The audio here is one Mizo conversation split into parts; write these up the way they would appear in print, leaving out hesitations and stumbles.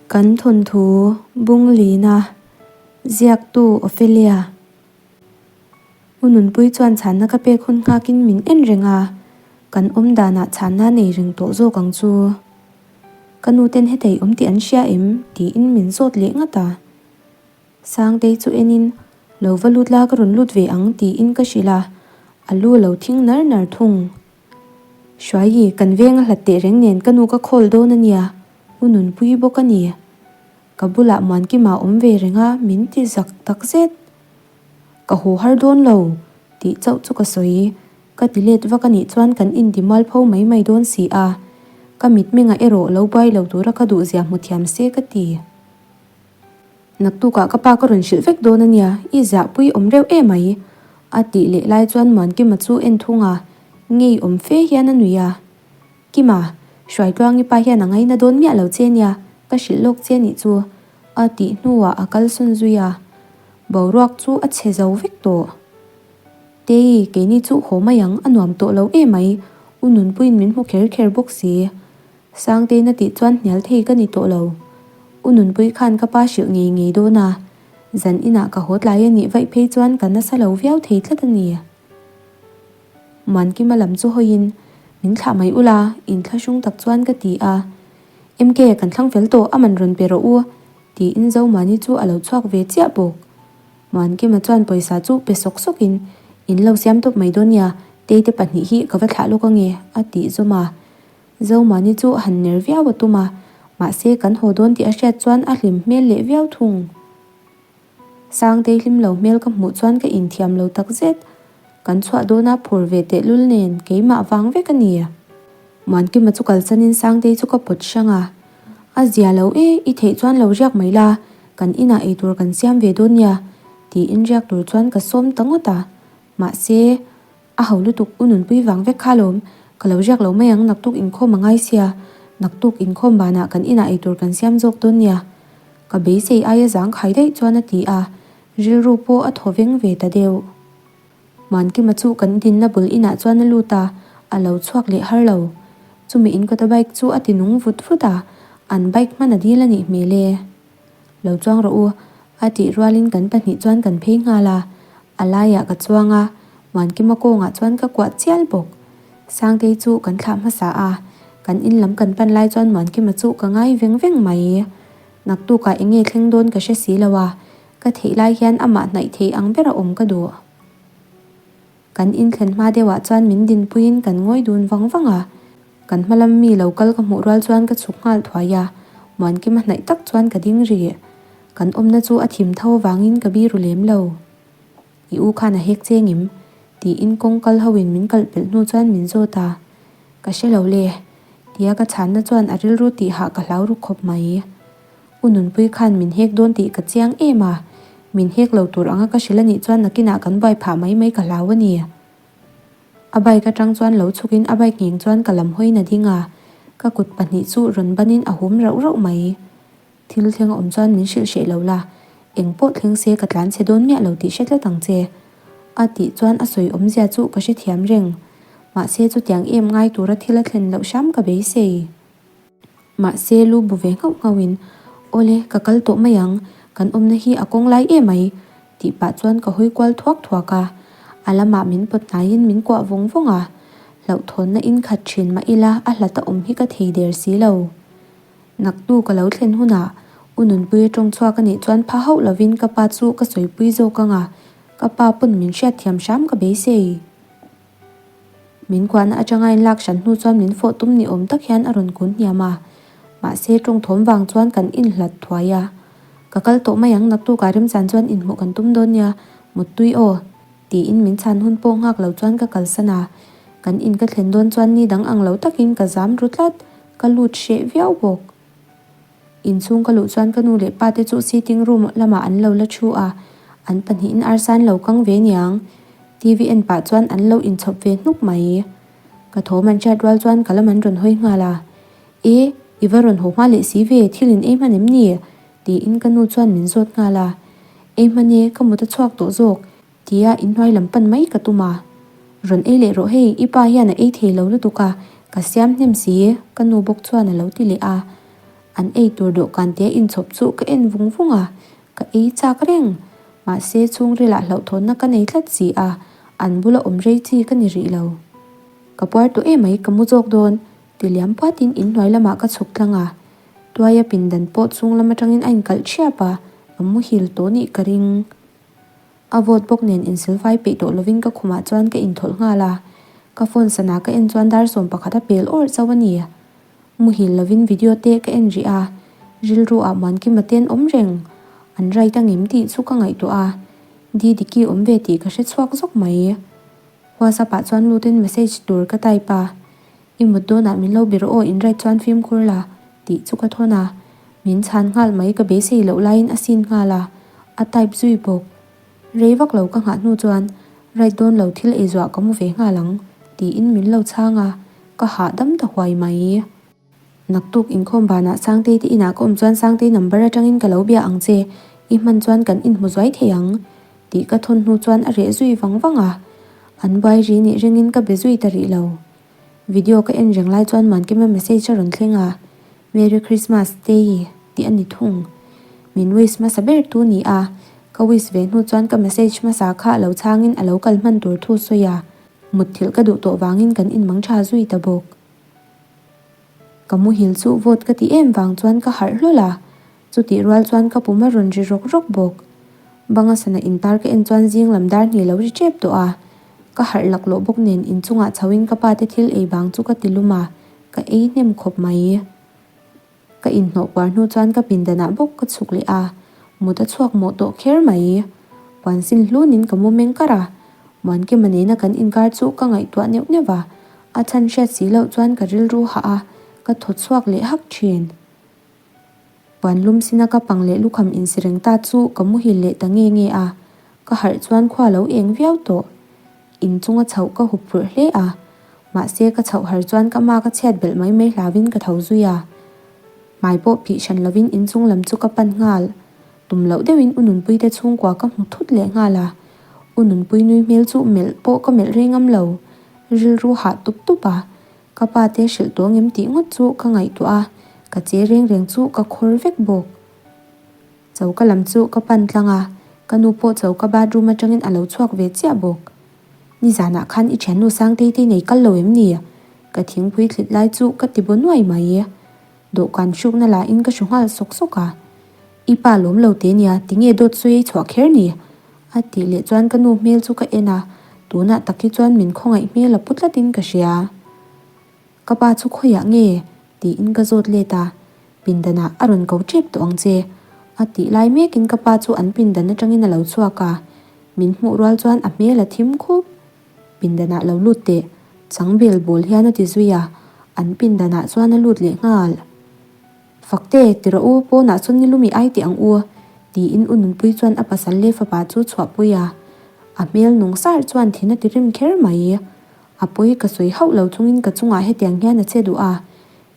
Kan thawnthu Bunglina, ziaktu Ophelia. U Nunpui chuan chhanna ka pek hun nghakin min en reng a, kan awm danah chhanna nei reng tawh zawk ang chu. Ka nu ten hetei awm tih an hria em? tiin min zawt leh ngat a. Sangtei chu enin, Lo va lut la ka rawn lut ve ang tiin ka hrilh a, a lu a lo thing nar nar thung. Hruaii, kan veng a hlat teh reng nen ka nu ka call dawn a nia, u nunpui bawk a ni. Ka bulah Muankima awm ve reng a, min ti zak tak zet. Ka haw har dawn lo, tih chauh chu ka sawi. Ka ti let vak a nih chuan kan inti mualpho mai mai dawn si a. Ka mitmengah erawh lo buai lo tura ka duhzia hmu thiam se ka ti. Naktukah ka pa ka rawn hrilh vek dawn a nia, i zahpui awm reuh em mai, a tih leh lai chuan Muankima chu en thung a, ngei awm fe hian a nui a. Kima, Hruaitluangi pa hian a ngaina dawn miah lo che nia, ka hrilh lawk che nih chu, a tih hnuah a kalsawn zui a, boruak chu a chhe zo vek tawh. Tei, keini chu haw mai ang, a nuam tawh lo em mai, u Nunpuiin min hmu kher kher bawk si. Sangtein a tih chuan hnial thei ka ni tawh lo. U Nunpui khan ka pa hrilh ngei ngei dawn a, zan inah ka haw tlai a nih vaih phei chuan ka nasa lo viau thei tlat a ni. Muankima lam chu hawiin, Min thlah mai ula, inthlahrung tak chuan ka ti a. MK, kan thlang fel tawh, a man rawn pe rawh u, tiin Zomani chu a lo chhuak ve chiah bawk. Muankima chuan pawisa chu pe sawk sawkin, In lo siam tawp mai dawn nia, Teite pahnih hi ka va thlah lawk ange, a tih zawm a. Zomani chu a han ner viau a tum a, mahse kan haw dawn tih a hriat chuan a hlim hmel leh viau thung. Sangtei hlim lo hmel ka hmuh chuan ka inthiam lo tak zet. Kan chhuah dawna phur ve tehlul nen keimah vang vek a ni. Muankima chu kalsanin Sangtei chu ka pawt hrang a, A zia lo e, i theih chuan lo riak mai la, kan inah eitur kan siam ve dawn nia, tiin riak tur chuan ka sawm ta ngawt a. Mahse, a ho lutuk u nunpui vang vek kha alawm, ka lo riak lo mai ang naktuk inkhawm a ngai sia, naktuk inkhawm banah kan inah eitur kan siam zawk dawn nia. Ka beisei aia zang khai daih chuan a ti a, rilru pawh a thaw veng ve ta deuh. Muankima chu kan dinna bul inah chuan a lut a, a lo chhuak leh har lo. Chumi in kawta bike chu a ti nung vut vut a, an bike hman a dil a nih hmel e. Lo chuang rawh u, a tih rualin kan pahnih chuan kan phei nghal a, a laiah ka chuang a, Muankima kawngah chuan ka kuah chial bawk. Sangtei chu kan thlah hmasa a, kan in lam kan pan lai chuan Muankima chu ka ngai veng veng mai. Naktukah eng nge thleng dawn ka hre si lo a, ka theih lai hian amah hnaih thei ang bera awm ka duh. Kan inthlen hma deuhah chuan min dinpuiin kan ngawi dun vang vang a, kan hma lam mi lo kal ka hmuh rual chuan ka chhuk nghal thuai a, Muankima hnaih tak chuan ka ding rih. Kan awmna chu a thim tho avangin ka biru lem lo. I u khan a hek che ngim? tiin kawng kal hoin min kalh pelh hnu chuan min zawt a, Ka hre lo le, tia ka chhanna chuan a rilru tihah ka hlau ruk khawp mai. U Nunpui khan min hek dawn tih ka chiang em a, min hek lo tur anga ka hrilh a nih chuan nakinah kan buai phah mai mai ka hlau a ni. A bike atang chuan lo chhukin a bike ngheng chuan ka lam hawiin a ding a, ka kut pahnih chu rawn banin a hum rauh rauh mai. Thil thleng a awm chuan min hrilh hreh lo la, eng pawh thleng se ka tlan chhe dawn miah lo tih hre tlat ang che. A tih chuan a sawi awmzia chu ka hrethiam reng. Mahse chutiang em ngai tura thil a thlen loh hram ka beisei. Mahse lu bu ve nghauh nghauhin, Awle, ka kal tawh mai ang, kan awmna hi a kawng lai em mai, tih pah chuan ka hawi kual thuak thuak a. A lamah min pawt hnaiin min kuah vawng vawng a, hlauhthawnna in khat thin mah ila a hlat a awm hi ka thei der si lo. Naktu ka lo thlen hunah U Nunpuia tawng chhuak a nih chuan pha hauh lovin ka pa chu ka sawipui zawk ang a, ka pa pawn min hriatthiam hram ka beisei. Min kuahna atanga in lak hran hnu chuan min fawh tum ni awm tak hian a rawn kun hniam a, mahse tawng thawm vang chuan kan inhlat thuai a. Ka kal tawh mai ang naktukah remchan chuan inhmuh kan tum dawn nia, muttui aw, tiin min chhan hun pawh nghak lo chuan ka kalsan a. Kan in ka thlen dawn chuan ni dang ang lo takin ka zam ru tlat, ka lut hreh viau bawk. Inchhung ka luh chuan ka nu leh pa te chu sitting room lamah an lo la thu a, an pahnihin arsa an lo kang ve niang. TV en pah chuan an lo inchhawp ve hnuk mai. Ka thawm an hriat rual chuan ka lam an rawn hawi nghal a, E, i va rawn haw hma leh si ve, thil in ei hman em ni? tiin ka nu chuan min zawt nghal a, Ei hman e, ka mut a chhuak tawh zawk. Tia inhnuai lam pan mai ka tum a. Rawn ei leh rawh hei, i pa hian a ei thei lo lutuk a, ka siam hnem si, ka nu bawk chuan a lo ti leh a. An ei tur dawhkan te inchhawp chu ka en vung vung a, ka ei chak reng. Mahse chhungrilah hlauhthawnna ka nei tlat si a, an bula awm rei chi ka ni rih lo. Ka puar tawh emai ka mu zawk dawn, ti liam puatin inhnuai lamah ka chhuk tlang a. Tuaia pindan pawh chung lam atangin a inkalh thiap a, a muhil tawh nih ka ring. A vawt bawk nen insilfai peih tawh lovin ka khumah chuan ka inthawlh nghal a, ka phone sana ka en chuan dar 11 a pel awrh chauh a ni. Muhil lovin video te ka en rih a, rilru ah Muankima te an awm reng, an right a ngem tih chu ka ngaihtuah a, Didiki awm ve tih ka hre chhuak zawk mai. WhatsApp ah chuan lutin message tur ka type a, I mut dawnah min lo bir aw in right chuan fimkhur la tih chu ka thawn a, min chhan nghal mai ka beisei loh laiin a sin nghal a, a type zui bawk. Rei vak lo ka nghah hnu chuan right dawn lo thil ei zuah ka mu ve nghal ang tiin min lo chhang a, ka hahdam ta huai mai. Naktuk inkhawm banah Sangtei te inah ka awm chuan Sangtei number atangin ka lo bia ang che, i hman chuan kan inhmu zuai thei ang tih ka thawn hnu chuan a reh zui vang vang a, an buai ri nih ringin ka be zui ta rih lo. Video ka en reng lai chuan Muankima message a rawn thleng a, Merry Christmas Tei tih a ni thung. Min wish hmasa ber tu ni a, ka wish ve hnu chuan ka message hmasa kha a lo chhangin a lo kal hman tur thu sawi a, mutthilh ka duh tawh vangin kan inmang tha zui ta bawk. Ka muhil chu vawt ka ti em vang chuan ka harh hlawl a, Chutih rual chuan ka pum a rawn ri rawk rawk bawk. Banga sana intar ka en chuan zing lam dar hnih lo ri tep tawh a. Ka harh laklawh bawk nen inchungah chhoin ka pa te thil ei vang chu ka ti lum a, ka ei hnem khawp mai. Ka inhnawh puar hnu chuan ka pindanah bawk ka chhuk leh a, mut a chhuak mawh tawh kher mai. Puan sin hlunin ka mu meng kar a, Muankima nena kan inkar chu ka ngaihtuah neuh neuh va, a chhan hriat si loh chuan ka rilru hah a, ka thaw chhuak leh hak thin. Puan lum sina ka pang leh lukham insi reng ta chu ka muhil leh ta nge nge a, ka harh chuan khua lo eng viau tawh. Inchunga chhoh ka hup phurh hle a, mahse ka chhoh har chuan ka ma ka chhiat belh mai mai hlauin ka tho zui a. Hmai pawh phih hran lovin inchung lam chu ka pan nghal. Tum loh deuhin U Nunpuite chhungkua ka hmu thut leh nghal a, U Nunpui nui hmel chu melh pawh ka melh rei ngam lo, rilru hah tup tup a. Ka pa te hrilh tawng em tih ngawt chu ka ngaihtuah a, ka che reng reng chu ka khawr vek bawk. Choka lam chu ka pan tlang a, ka nu pawh choka bathroom atangin a lo chhuak ve chiah bawk. Nizanah khan i thiannu Sangtei te nei kal lo em ni? Ka thingpui thlit lai chu ka ti baw nuai mai. Dawhkan hrukna lahin ka hru nghal sawk sawk a. I pa lawm lo te nia, tinge dawt sawi ei chhuah kher ni? A tih leh chuan ka nu hmel chu ka en a, tunah tak hi chuan min khawngaih hmel a pu tlatin ka hria. Ka pa chu khawiah nge? tiin ka zawt let a, pindanah a rawn ko tep tawh ang che. A tih lai mekin ka pa chu an pindan atangin a lo chhuak a, min hmuh rual chuan a hmel a thim khup. Pindanah lo lut teh, chang bel bawl hian a ti zui a, an pindanah chuan a lut leh nghal. Fakte, ti rawh u, pawnah chuan ni lumi ai teh ang u, tiin U Nunpui chuan a pasal leh fapa chu chhuahpui a. A hmel nung sar chuan thin a ti rim kher mai. A pawi ka sawi hauh lo chungin ka chungah hetiang hian a che duh a,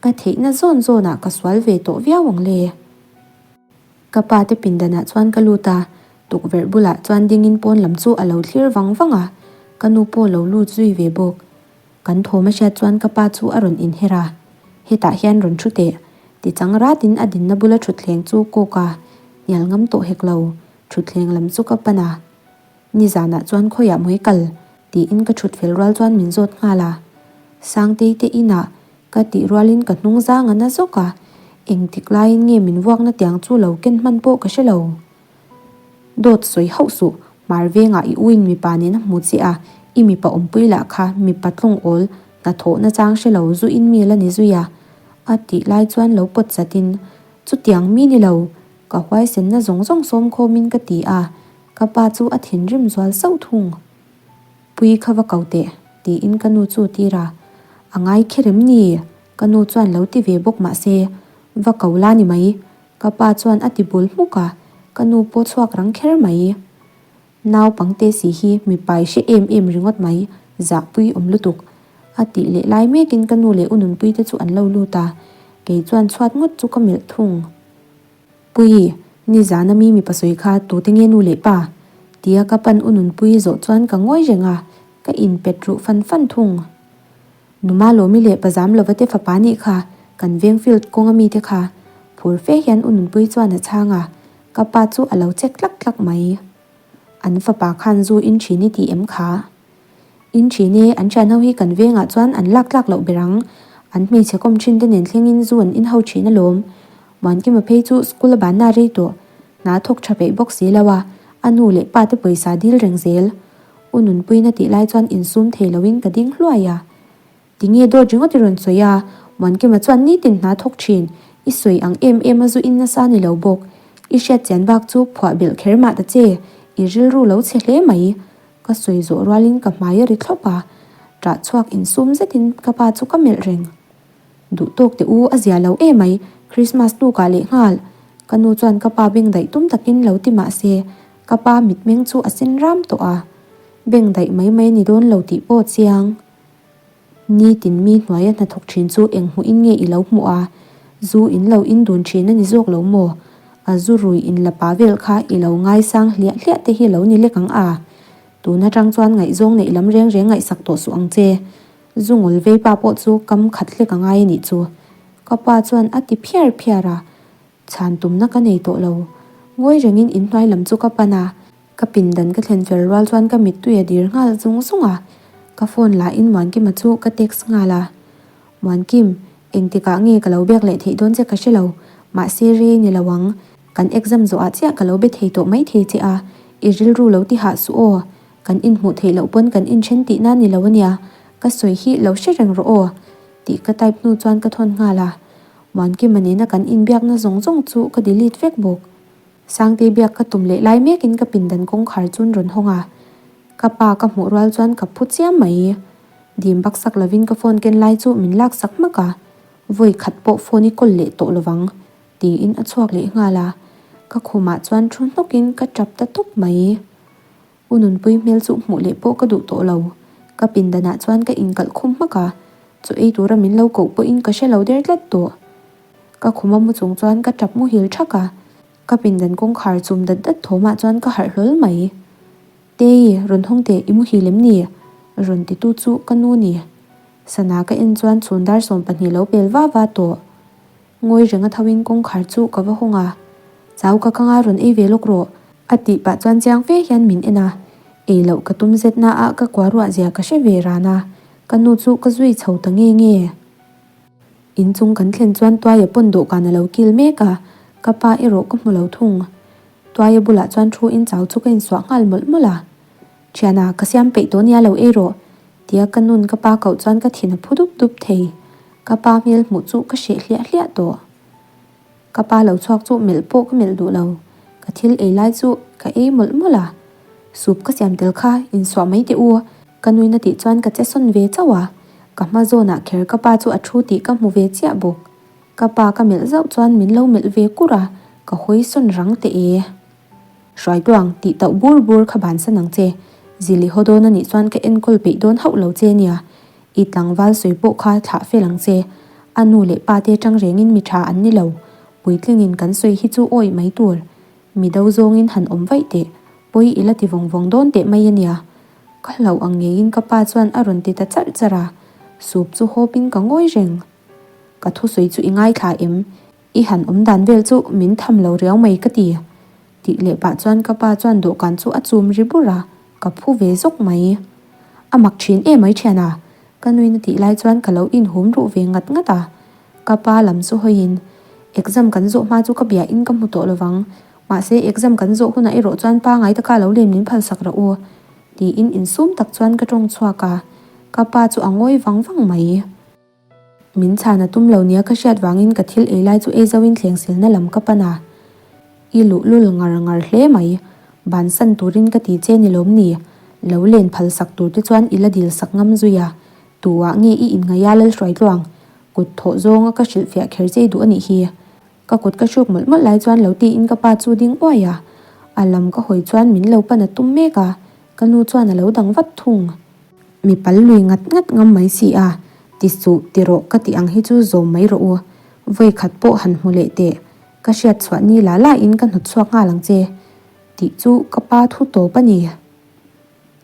ka theihna zawn zawnah ka sual ve tawh viau ang le. Ka pa te pindanah chuan ka lut a, tukverh bulah chuan dingin pawn lam chu a lo thlir vang vang a, ka nu pawh lo lut zui ve bawk. Kan thawm a hriat chuan ka pa chu a rawn inher a, Hetah hian rawn thu teh, ti chang ratin a dinna bula thutthleng chu kawk a, hnial ngam tawh hek lo, thutthleng lam chu ka pan a. Nizanah chuan khawiah mawi kal? tiin ka thut fel rual chuan min zawt nghal a. Sangtei te inah ka tih rualin ka hnung zang a na zawk a, engtik laiin nge min vuakna tiang chu lo ken hman pawh ka hre lo. Dawt sawi hauh suh, hmar vengah i uin mipa nen a hmu che a, i mipa awmpui lah kha mipa tlawng awl hnathawh nachang hre lo zu in mi la ni zui a, a tih lai chuan lo pawt chatin, Chutiang mi ni lo, ka huaisenna zawng zawng sawm khawmin ka ti a, ka pa chu a thinrim zual sauh thung. Pui kha va ko teh, tiin ka nu chu tir a, A ngai kher em ni? Ka nu chuan lo ti ve bawk mah se, Va ko la ni mai, Ka pa chuan a ti bul hmuk a, ka nu pawh chhuak rang kher mai. Naupangte si hi mipai hre em em ringawt mai, zahpui awm lutuk. A tih leh lai mekin ka nu leh u Nunpui te chu an lo lut a, kei chuan chhuat ngawt chu ka melh thung. Pui, nizan ami mipa sawi kha tute nge nu leh pa? Tia ka pan u Nunpui zawh chuan ka ngawi reng a, ka inpet ruh fan fan thung. Numa Lawmi leh Pazam lova te fapa nih kha, kan veng field kawng ami te kha. Phur fe hian u Nunpui chuan a chhang a, ka pa chu a lo chek tlak tlak mai. An fapa khan zu in thin i ti em kha? In thin e, an thian ho hi kan vengah chuan an lak tlak loh ber ang. An hmeichhe kawm thin te nen thlengin zu an in ho thin alawm. Muankima phei chu school a banna rei tawh. Hna thawk tha peih bawk si lo a, a nu leh pa te pawisa dil reng zel. U Nunpuina tih lai chuan insum thei loin ka ding hluai a. Tinge dawt ringawt i rawn sawi a, Muankima chuan nitin hna thawk thin, i sawi ang em em a zu in nasa ni lo bawk. I hriat chian bak chu phuah belh kher mah ta che, i rilru lo chhe hle mai. Ka sawi zawh rualin ka hmai a ri thlawp a, ṭah chhuak insum zetin ka pa chu ka melh reng. Duh tawk teh u, a zia lo e mai, Christmas tlukah leh nghal. Ka nu chuan ka pa beng daih tum takin lo ti mah se, ka pa mitmeng chu a sen ram tawh a. Beng daih mai mai a ni dawn lo tih pawh chiang. Nitin mi hnuaia hnathawk thin chu eng hmuhin nge i lo hmuh a? Zu in lo in dun thin a ni zawk lo maw? A zu rui in la pa vel kha i lo ngaisang hliah hliah te hi lo ni lek ang a? Tun atang chuan ngaihzawng neih lam reng reng ngaihsak tawh suh ang che. Zu ngawl vei pa pawh chu kam khat hlek a ngai a nih chu. Ka pa chuan a ti phiar phiar a, chhan tumna ka nei tawh lo. Ngawi rengin inhnuai lam chu ka pan a. Ka pindan ka thlen fel rual chuan ka mittui a dir nghal zung zung a, ka phone lah in Muankima chu ka text nghal a. Muankim, engtikah nge ka lo biak leh theih dawn che ka hre lo, mahse rei ni lo ang, kan exam zawh ah chiah ka lo be thei tawh mai thei che a, i rilru lo ti hah suh aw, kan inhmuh theih loh pawn kan inthen tihna ni lo ania, ka sawi hi lo hre reng rawh aw, tih ka type hnu chuan ka thawn nghal a. Muankima nena kan inbiakna zawng zawng chu ka delete vek bawk. Sangtei biak ka tum leh lai mekin ka pindan kawngkhar chun rawn hawng a, ka pa ka hmuh rual chuan ka phu chiam mai. Dim bak sak lovin ka phone ken lai chu min lak sak hmak a, vawi khat pawh phone i kawl leh tawh lovang tiin a chhuak leh nghal a, ka khumah chuan thu hnawkin ka tap ta tawp mai. U Nunpui hmel chu hmuh leh pawh ka duh tawh lo, ka pindanah chuan ka inkalh khum hmak a, chaw ei tura min lo koh pawhin ka hre lo der tlat tawh. Ka khum a mu chung chuan ka tap muhil thak a, ka pindan kawngkhar chum dat dat thawmah chuan ka harh hlawl mai. Tei, rawn hawng teh, i muhil em ni? Rawn titu chu ka nu ni. Sana ka en chuan chhun dar 12 lo pel va va tawh. Ngawi renga thoin kawngkhar chu ka va hawng a, Chau ka kanga rawn ei ve lawk rawh. A tih pah chuan chiang fe hian min en a, ei loh ka tum zet naah ka kua ruah zia ka hre ve ran a, ka nu chu ka zui chho ta nge nge. Inchung kan thlen chuan Tuaia pawn dawhkan a lo kil mek a, ka pa erawh ka hmu lo thung. Tuaia bulah chuan thu in chau chu ka insuah nghal mawlh mawlh a. Thiana, ka siam peih tawh nia lo ei rawh, tia ka nun ka pa koh chuan ka thin a phu dup dup thei. Ka pa hmel hmuh chu ka hreh hliah hliah tawh. Ka pa lo chhuak chu melh pawh ka melh duh lo, ka thil ei lai chu ka ei mawlh mawlh a. Soup ka siam tel kha insuah mai teh u, Ka nuina tih chuan ka che sawn ve chauh a, ka hma zawnah kher ka pa chu a thu tih ka hmu ve chiah bawk. Ka pa ka melh zauh chuan min lo melh ve kur a, ka hawi sawn rang teh e. Hruaitluang, tih tauh bur bur kha bansan ang che. Zili haw dawn a nih chuan ka enkawl peih dawn hauh lo che nia. I tlangval sawi pawh kha thlah fel ang che. A nu leh pa te tang rengin mi tha an ni lo. Puitlingin kan sawi hi chu awih mai tur. Mi do zawngin han awm vaih teh, pawi i la ti vawng vawng dawn teh mai a nia. Ka hlauh ang ngeiin ka pa chuan a rawn ti ta charh charh a, soup chu hawpin ka ngawi reng. Ka thusawi chu i ngaithla em? I han awm dan vel chu min tham lo riau mai ka ti. Tih leh pah chuan ka pa chuan dawhkan chu a chum ri bur a, ka phu ve zawk mai. A mak thin em mai thian a, ka nuin a tih lai chuan ka lo inhum ruh ve ngat ngat a. Ka pa lam chu hawiin, Exam kan zawh hma chu ka bia in ka hmu tawh lovang, mahse exam kan zawh hunah erawh chuan pangai taka lo lem min phalsak rawh u, tiin insum tak chuan ka tawng chhuak a, ka pa chu a ngawi vang vang mai. Min chhan a tum lo nia ka hriat vangin ka thil ei lai chu ei zoin thlengsilna lam ka pan a, I luhlul ngar ngar hle mai, bansan turin ka ti che ni lawm ni, lo len phalsak tur te chuan i la dilsak ngam zui a, Tuah nge i inngaih a Lalhruaitluang? Kut thawh zawnga ka hrilhfiah kher chei duh a nih hi. Ka kut ka hruk mawlh mawlh lai chuan lo tiin ka pa chu ding uai a. A lam ka hawi chuan min lo pan a tum mek a, ka nu chuan a lo dang vat thung. Mi pal lui ngat ngat ngam mai si a, ti suh ti rawh ka tih ang hi chu zawm mai rawh u. Vawi khat pawh han hmu leh teh, ka hriat chhuah ni la la in ka hnawt chhuak nghal ang che, tih chu ka pa thu tawp a ni.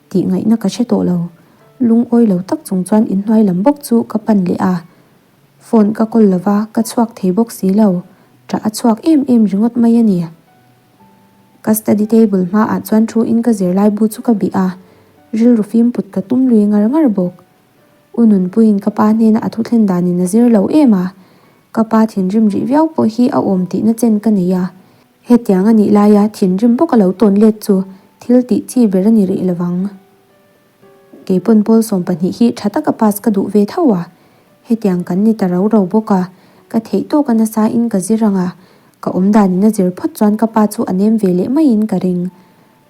Tih ngaihna ka hre tawh lo. Lungawi lo tak chung chuan inhnuai lam bawk chu ka pan leh a. Phone ka kawl lo va, ka chhuak thei bawk si lo. Ṭah a chhuak em em ringawt mai a ni. Ka study table hmaah chuan thu in ka zirlai bu chu ka bih a, rilru fim put ka tum lui ngar ngar bawk. U Nunpuiin ka pa hnena a thuthlen danin a zir lo em a, ka pa thinrim rih viau pawh hi a awm tihna chen ka nei a. Hetiang a nih laia thinrim bawk a lo tawn let chu thil tih chi ber a ni rih lovang. Keipawn pawl 12 hi tha taka pass ka duh ve tho a, hetiang kan ni ta ro ro bawk a, ka theih tawk a nasa in ka zir ang a, ka awm dan in a zir phawt chuan ka pa chu a nem ve leh mai in ka ring.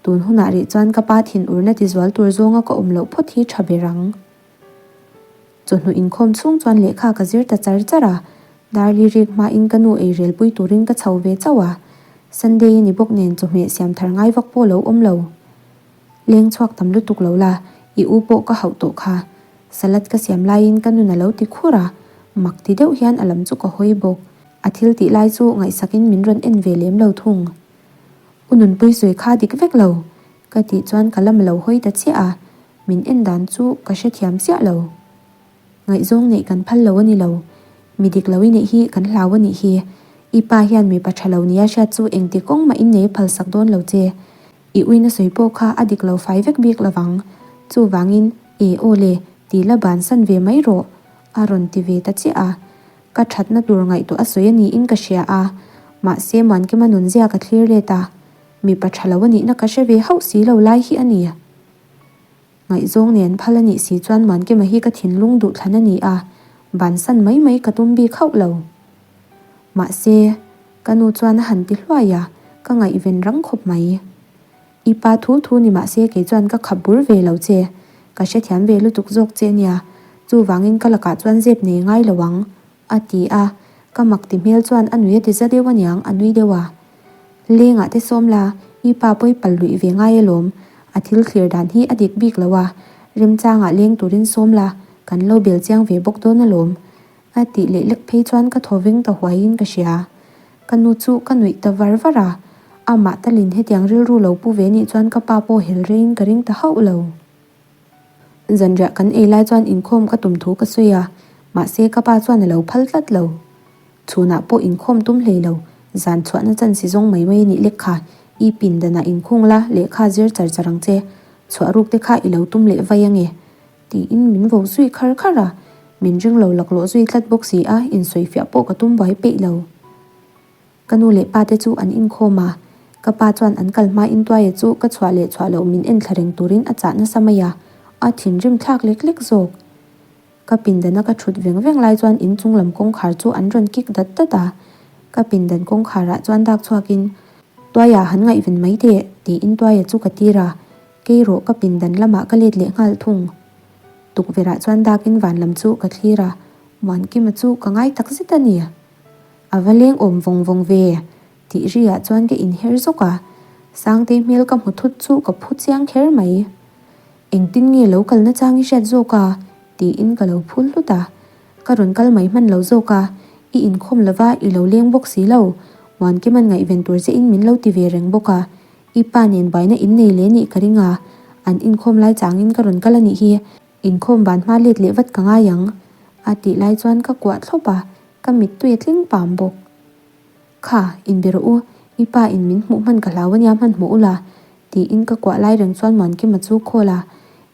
Tun hunah rih chuan ka pa thinurna ti zual tur zawnga ka awm loh phawt hi tha ber ang. Chawhnu inkhawm chhung chuan lehkha ka zir ta char char a, Darli rik hmain ka nu ei rel pui turin ka chho ve chauh a, Sunday a ni bawk nen chawhmeh siam thar ngai vak pawh lo awm lo. Leng chhuak tam lutuk lo la, i u pawh ka hauh tawh kha. Salad ka siam laiin ka nun a lo ti khur a, mak ti deuh hian a lam chu ka hawi bawk. A thil tih lai chu ngaihsakin min rawn en ve lem lo thung. U Nunpui sawi kha dik vek lo, ka tih chuan ka lam a lo hawi ta chiah a, min en dan chu ka hrethiam chiah lo. Ngaihzawng neih kan phal lo a ni lo, mi dik lo i neih hi kan hlau a nih hi. I pa hian mipa tha lo nia hriat chu engti kawng mah in nei a phalsak dawn lo che. I uina sawi pawh kha a dik lo fai vek bik lovang. Chuvangin, E aw le, ti la bansan ve mai rawh, a rawn ti ve ta chiah a. Ka thatna tur ngaihtuah a sawi a niin ka hria a. Mahse, Muankima nunzia ka thlir let a. Mipa tha lo a nihna ka hre ve hauh si lo lai hi a ni. Ngaihzawng nen phal a nih si chuan Muankima hi ka thinlung duhthlan a ni a, bansan mai mai ka tum bik hauh lo. Mahse, ka nu chuan a han ti hluai a, ka ngaihven rang khawp mai. I pa thu thu ni mahse kei chuan ka khap bur ve lo che, ka hrethiam ve lutuk zawk che nia, chuvangin ka lakah chuan zep nei ngai lo ang, a ti a, ka mak ti hmel chuan a nui a ti za deuh aniang, a nui deuh a. Lengah te sawm la, i pa pawi pal luih ve ngai alawm, a thil thlir dan hi a dik bik lo a, remchangah leng turin sawm la, kan lo bel chiang ve bawk dawn alawm, a tih leh lek phei chuan ka thaw veng ta huaiin ka hria. Ka nu chu ka nuih ta var var a, amah talin hetiang rilru lo pu ve nih chuan ka pa pawh hel reiin ka ring ta hauh lo. Zanriah kan ei lai chuan inkhawm ka tum thu ka sawi a, mahse ka pa chuan a lo phal tlat lo. Chhunah pawh inkhawm tum hlei lo, zan chhuahna chan si zawng mai mai a nih lek kha, i pindanah inkhung la, lehkha zir char char ang che, chhuah ruk te kha i lo tum leh vai ange, tiin min vo zui khar khar a, min ring lo laklawh zui tlat bawk si a, insawifiah pawh ka tum buai peih lo. Ka nu leh pa te chu an inkhawm a, ka pa chuan an kal hma in Tuaia chu ka chhuah leh chhuah loh min en thla reng turin a chah nasa mai a, a thinrim thlak lek lek zawk. Ka pindana ka thut veng veng lai chuan inchung lam kawngkhar chu an rawn kik dat dat a, ka pindan kawngkharah chuan dak chhuakin, Tuaia han ngaihven mai teh, tiin Tuaia chu ka tir a, kei rawh ka pindan lamah ka let leh nghal thung. Tukverhah chuan dakin van lam chu ka thlir a, Muankima chu ka ngai tak zet a ni. A va leng awm vawng vawng ve, tih ri ah chuan ka inher zawk a, Sangtei hmel ka hmu thut chu ka phu chiang kher mai. Engtin nge lo kalna chang i hriat zawk a? tiin ka lo phul hlut a. Ka rawn kal mai hman lo zawk a, i inkhawm lova i lo leng bawk si lo, Muankiman ngaihven tur che in min lo ti ve reng bawk a, i pa nen buaina in nei leh nih ka ring a, an inkhawm lai changin ka rawn kal a nih hi, inkhawm ban hma let leh vat ka ngai ang, a tih lai chuan ka kuah thlawp a, ka mittui a tling pam bawk. Kha, inbe rawh u, i pa in min hmuh hman ka hlau ania hmanhmawh ula, tiin ka kuah lai reng chuan Muankima chu call a,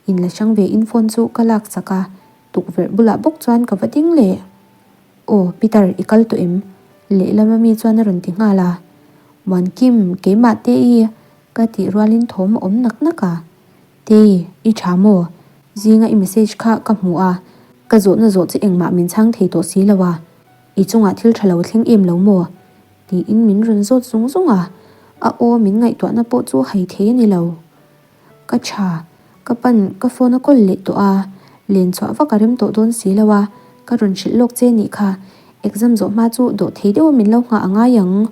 in la hrang ve in phone chu ka lak chak a, tukverh bulah bawk chuan ka va ding leh. Aw, Peter, i kal tawh em? Lehlam ami chuan a rawn ti nghal a. Muankim, keimah te i, ka tih rualin thawm a awm nak nak a. Tei, i tha maw? Zinga i message kha ka hmu a, ka zawhna zawh chu engmah min chhang thei tawh si lo a, i chungah thil tha lo thleng em lo maw? tiin min rawn zawt zung zung a, a aw min ngaihtuahna pawh chu hai thei a ni lo. Ka tha, ka pan ka phone a kawl leh tawh a, len chhuah vak a rem tawh dawn si lo a, ka rawn hrilh lawk che nih kha, exam zawh hma chu dawh thei deuh a min lo nghah a ngai ang,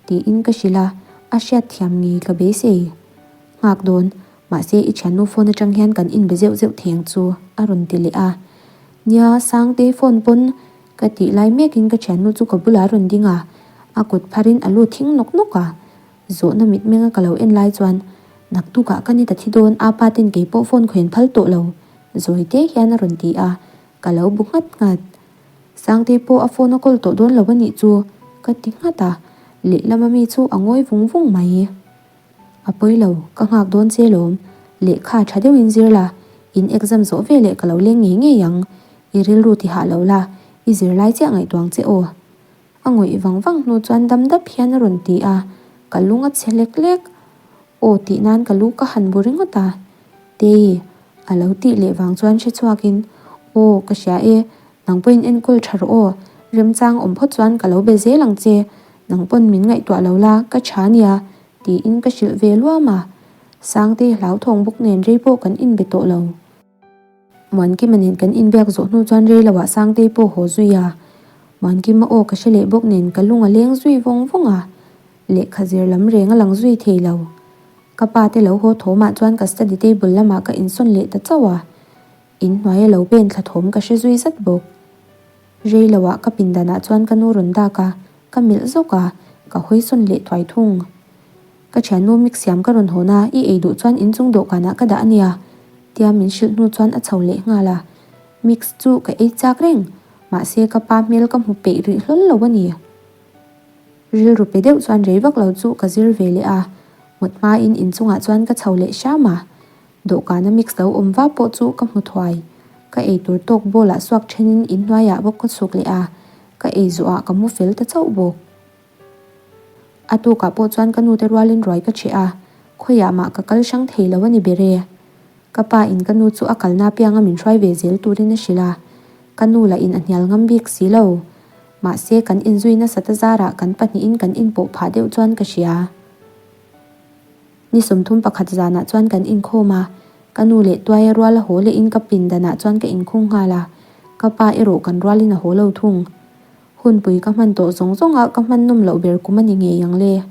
tiin ka hrilh a, a hriatthiam ngei ka beisei. Nghak dawn, Mahse i thiannu phone atang hian kan inbe zeuh zeuh thei ang chu a rawn ti leh a. Nia, Sangtei phone pawn ka tih lai mekin ka thiannu chu ka bulah a rawn ding a, a kut pharin a lu thing nawk nawk a. Zawhna mitmenga ka lo en lai chuan naktukah ka ni ta thi dawn a pa ten kei pawh phone khawian phal tawh lo zawi te hian a rawn ti a, ka lo bu nghat nghat. Sangtei pawh a phone a kawl tawh dawn lo a nih chu ka ti nghat a. Lehlama mi chu a ngawi vung vung mai. A pawi lo, ka nghak dawn che lawm. Lehkha tha deuhin zir la, in exam zawh veleh ka lo leng ngei ngei ang. I rilru ti hah lo la, i zirlai chiah ngaihtuang che aw. A ngawih vang vang hnu chuan dam dap hian a rawn ti a, ka lung a chhe lek lek. Aw tih nan ka lu ka han bu ringawt a. Tei, a lo tih leh vang chuan hre chhuakin, Aw, ka hria e, nang pawhin enkawl tha rawh aw, remchang awm phawt chuan ka lo be zel ang che, nang pawn min ngaihtuah lo la, ka tha nia, tiin ka hrilh ve luam a. Sangtei hlauthawng bawk nen rei pawh kan inbe tawh lo. Muankima nen kan inbiak zawh hnu chuan rei loah Sangtei pawh haw zui a. Muankima aw ka hre leh bawk nen ka lung a leng zui vawng vawng a, lehkha zir lam reng a lang zui thei lo. Ka pa te lo haw thawmah chuan ka study table lamah ka insawn leh ta chauh a, inhnuai a lo pen thla thawm ka hre zui zat bawk. Rei loah ka pindanah chuan ka nu rawn dak a, ka melh zawk a, ka hawi sawn leh thuai thung. Ka thiannu mix siam ka rawn hawn a, i ei duh chuan inchung dawhkanah ka dah a nia, tia min hrilh hnu chuan a chho leh nghal a. Mix chu ka ei chak reng, mahse ka pa hmel ka hmu peih rih hlawl lo a ni. Rilru pe deuh chuan rei vak lo chu ka zir ve leh a, mut hmain inchungah chuan ka chho leh hram a. Dawhkana mix lo awm va pawh chu ka hmu thuai. Ka ei tur tawk bowl ah suak thenin inhnuaiah bawk ka chhuk leh a, ka ei zawhah ka mu fel ta chauh bawk. A tukah pawh chuan ka nute rualin ruai ka cheh a, khawiah mah ka kal hrang thei lo a ni ber e. Ka pa in ka nu chu a kalna apianga min hruai ve zel turin a hrilh a, ka nu lah in a hnial ngam bik si lo. Mahse kan inzui nasat a zarah kan pahnihin kan inpawh phah deuh chuan ka hria. Ni 31 zanah chuan kan inkhawm a, ka nu leh tuaia rual a haw lehin ka pindanah chuan ka inkhung nghal a, ka pa erawh kan rualin a haw lo thung. Hunpui ka hman tawh zawng zawng a ka hman nawm loh ber kum a ni ngei ang le.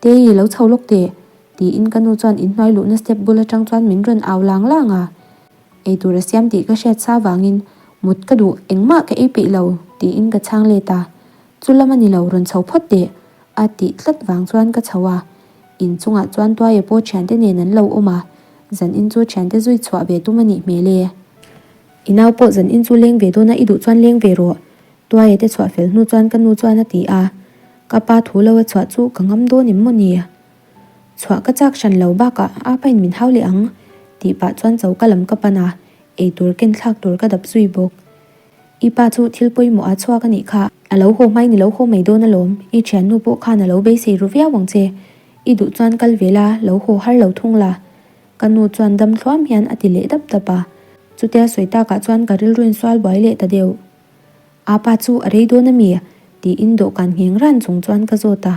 Tei, lo chho lawk teh, tiin ka nu chuan inhnuai luhna step bul atang chuan min rawn au lang lang a. Eitur a siam tih ka hriat sa vangin mut ka duh engmah ka ei peih lo, tiin ka chhang let a. Chu lam a ni lo, rawn chho phawt teh, a tih tlat vang chuan ka chho a. Inchungah chuan Tuaia pawh thiante nen an lo awm a, zanin chu thiante zui chhuah ve tum a nih hmel e. I nau pawh zan in chu leng ve dawn a, i duh chuan leng ve rawh. Tuaia te chhuah fel hnu chuan ka nu chuan a ti a, ka pa thu lo a chhuah chu ka ngam dawn em maw ni? Chhuah ka chak hran lo bakah a pain min hau leh ang tih pah chuan choka lam ka pan a, eitur ken thlak tur ka dap zui bawk. I pa chu thil pawimawh a chhuak a nih kha, a lo haw hmain i lo haw mai dawn alawm, i thiannu pawh khan a lo beisei ru viau ang che, i duh chuan kal ve la, lo haw har lo thung la. Ka nu chuan dam thluam hian a ti leh dap dap a, chutia sawi takah chuan ka rilru in sual buai leh ta deuh. Apa chu a rei dawn a mi? tiin dawhkan ngheng ran chung chuan ka zawt a,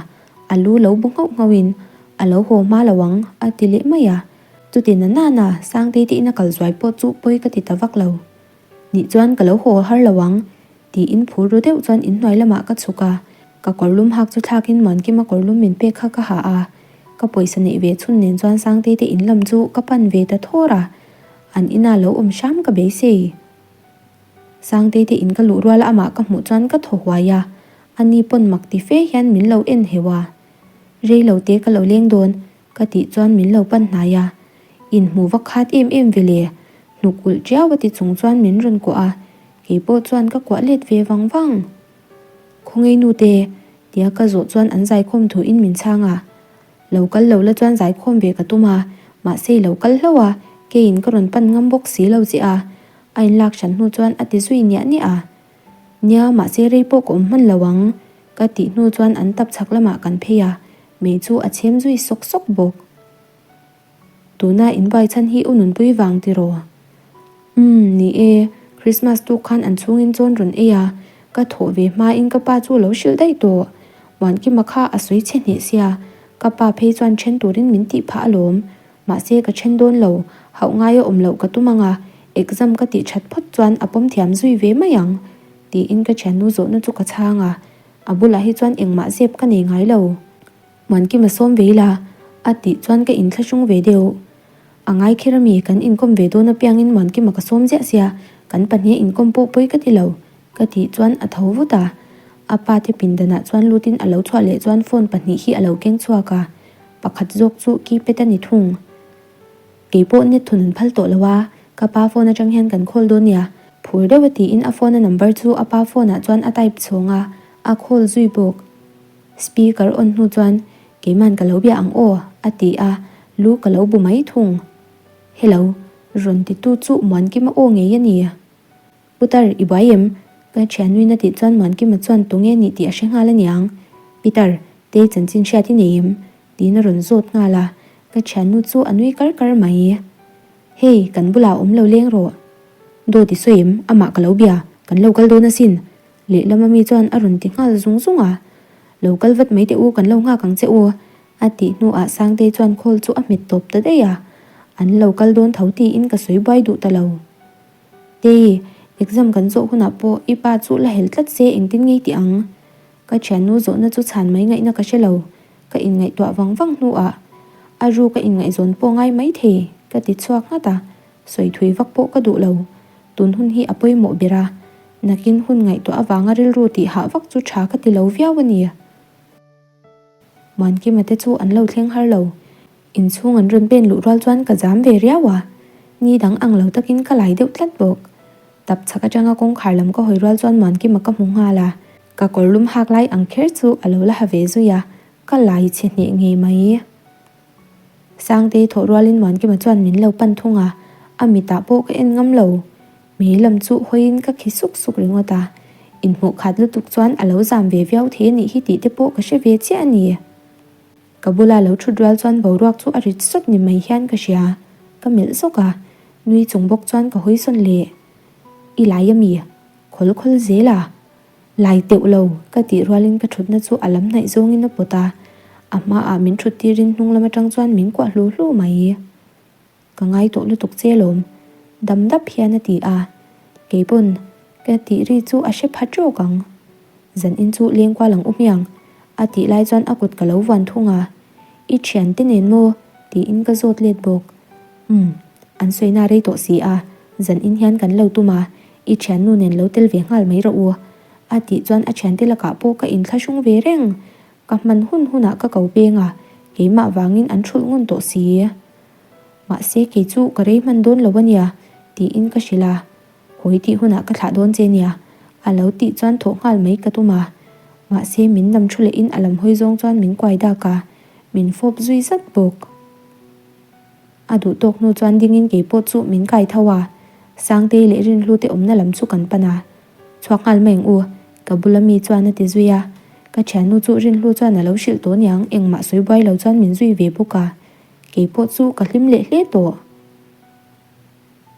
a lu lo bu nghauh nghauh in a lo haw hma lo ang a ti leh mai a, chuti na nana Sangtei te in a kal zuai pawh chu pawi ka ti ta vak lo. Nih chuan ka lo haw har lo ang tiin phur ru deuh chuan inhnuai lamah ka chhuk a, ka kawrlum hak chu thlakin Muankima kawrlum min pek kha ka ha a, Ka pawisa neih ve chhun nen chuan Sangtei te in lam chu ka pan ve ta thawr a, an ina lo awm hram ka beisei. Sangtei te in ka luh rual amah ka hmuh chuan ka thaw huai a, ani pawn mak ti fe hian min lo en heuh a. Rei lo te ka lo leng dawn ka tih chuan min lo pan hnai a, inhmu va khat em em ve le, hnuk ulh tiau a ti chung chuan min rawn kuah a, keipawh chuan ka kuah let ve vang vang. Khawngaih nute, Tia ka zawh chuan an zaikhawm thuin min chhang a, Lo kal lo la chuan zaikhawm ve ka tum a, mahse i lo kal hlauh a, keiin ka rawn pan ngam bawk si lo che a, a inlak hran hnu chuan a ti zui niah niah a. Nia, mahse rei pawh ka awm hman lo ang, ka tih hnu chuan an tap chhak lamah kan phei a, mei chu a chhem zui sawk sawk bawk. Tuna in buai chhan hi u nunpui vang tiraw? Umm, ni e, Christmas tuk khan an chhungin chawn rawn ei a, ka thawh ve hmain ka pa chu lo hrilh daih tawh. Muankima kha a sawi chhe hneh sia, ka pa phei chuan then turin min tih phah alawm. Mahse ka then dawn lo, hauh ngaia awm loh ka tum ang a, exam ka tih that phawt chuan a pawm thiam zui ve mai ang, tiin ka thiannu zawhna chu ka chhang a, a bulah hi chuan engmah zep ka nei ngai lo. Muankima sawm ve ila, a tih chuan ka inthlahrung ve deuh. A ngai kher ami, kan inkawm ve dawn apiangin Muankima ka sawm ziah sia, kan pahniha inkawm pawh pawi ka ti lo, ka tih chuan a tho vut a. A pa te pindanah chuan lutin a lo chhuah leh chuan phone pahnih hi a lo keng chhuak a, pakhat zawk chu keypad a ni thung. Keipawh net thun an phal tawh lo a, ka pa phone atang hian kan call dawn nia, phur deuh a tiin a phone a number chu a pa phone ah chuan a type chhawng a, a call zui bawk. Speaker on hnu chuan, Keiman ka lo bia ang aw, a ti a, lu ka lo bu mai thung. Hello, rawn titu chu Muankima aw ngei a ni. Putar, i buai em? Ka thiannuin a tih chuan Muankima chuan tunge nih tih a hre nghal a niang. Peter, tei chanchin hriat i nei em? Tiin a rawn zawt nghal a, ka thiannu chu a nui kar kar mai. Hei, kan bulah awm lo leng rawh. Dawt i sawi em? Amah ka lo bia, kan lo kal dawn asin. Lehlam ami chuan a rawn ti nghal zung zung a. Lo kal vat mai teh u, kan lo nghak ang che u. A tih hnuah Sangtei chuan call chu a hmet tawp ta daih a. An lo kal dawn tho tiin ka sawi buai duh ta lo. Tei, exam kan zawh hunah pawh i pa chu la hel tlat se engtin ngei tih ang? Ka thiannu zawhna chu chhan mai ngaihna ka hre lo. Ka inngaihtuah vang vang hnuah a ru ka inngaihzawn pawh ngai mai thei ka ti chhuak nghat a, sawi thui vak pawh ka duh lo. Tun hun hi a pawimawh ber a, nakin hun ngaihtuah avanga rilru tih hah vak chu tha ka ti lo viau a ni. Muankima te chu an lo thleng har lo. Inchhung an rawn pen luh rual chuan ka zam ve riau a, ni dang ang lo takin ka lai deuh tlat bawk. Tap chhak atanga kawngkhar lam ka hawi rual chuan Muankima ka hmu nghal a, ka kawr lum hak lai ang kher chu a lo la ha ve zui a, ka lai chhe hneh ngei mai. Sangtei thawh rualin Muankima chuan min lo pan thung a, a mitah pawh ka en ngam lo. Mei lam chu hawiin ka khi suk suk ringawt a, inhmuh khat lutuk chuan a lo zam ve viau thei a nih hi tih te pawh ka hre ve chiah a ni. Ka bula lo thut rual chuan boruak chu a rit sawt ni mai hian ka hria, ka melh zawk a, nui chung bawk chuan ka hawi sawn leh. I lai a mi? Khawl khawl zel a? Lai teuh lo, ka tih rualin ka thutna chu a lam hnaih zawngin a pawt a, a hmaah min thut tirin hnung lam atang chuan min kuah hlu hlu mai. Ka ngai tawh lutuk che lawm, dam dap hian a ti a. Keipawn ka tih ri chu a hre pha tawk ang. Zan in chu leng kual ang u hmiang, a tih lai chuan a kut ka lo vuan thung a. I thian te nen maw? tiin ka zawt let bawk. Umm, an sawina rei tawh si a, zan in hian kan lo tum a, i thiannu nen lo tel ve nghal mai rawh u, a tih chuan a thiante lakah pawh ka inthlahrung ve reng. Ka hman hun hunah ka ko peng a, keimah vangin an thulh ngun tawh si. Mahse kei chu ka rei hman dawn lo a nia, tiin ka hrilh a. Hawi tih hunah ka thlah dawn che nia, a lo tih chuan thawh nghal mai ka tum a. Mahse min nam thu lehin a lam hawi zawng chuan min kuai dak a, min fawp zui zat bawk. A duh tawk hnu chuan dingin kei pawh chu min kai tho a, Sangtei leh Rinhlute awmna lam chu kan pan a. Chhuak nghal mai ang u, ka bula mi chuan a ti zui a. Ka thiannu chu Rinhlu chuan a lo hrilh tawh niang, engmah sawi buai lo chuan min zui ve bawk a. Kei pawh chu ka hlim leh hle tawh.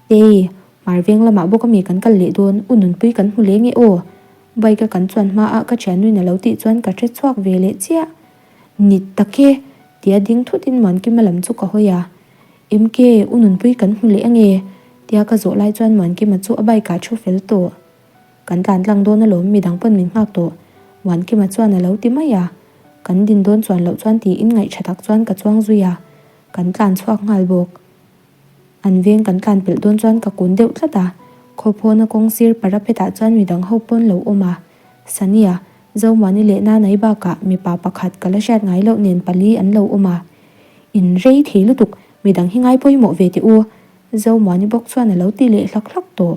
Tei, Hmar veng lamah bawk ami kan kal leh dawn, u Nunpui kan hmu leh nge aw? Bike a kan chuan hmaah ka thiannuin a lo tih chuan ka hre chhuak ve leh chiah. Ni tak e, tia ding thutin Muankima lam chu ka hawi a. MK, u Nunpui kan hmu leh ange? Tia ka zawh lai chuan Muankima chu a bike ah thu fel tawh. Kan tlan tlang dawn alawm midang pawn min nghak tawh Muankima chuan a lo ti mai a, kan din dawn chuan loh chuan tiin ngaihṭha tak chuan ka chuang zui a, kan tlan chhuak nghal bawk. An veng kan tlan pelh dawn chuan ka kun deuh tlat a, khawphawna kawng sir parapet ah chuan midang ho pawn lo awm a, Sania, Zomuani leh Nanai bakah mipa pakhat ka la hriat ngai loh nen pali an lo awm a, In rei thei lutuk, midang hi ngai pawimawh ve teh u, Zomuani bawk chuan a lo ti leh hlak hlak tawh.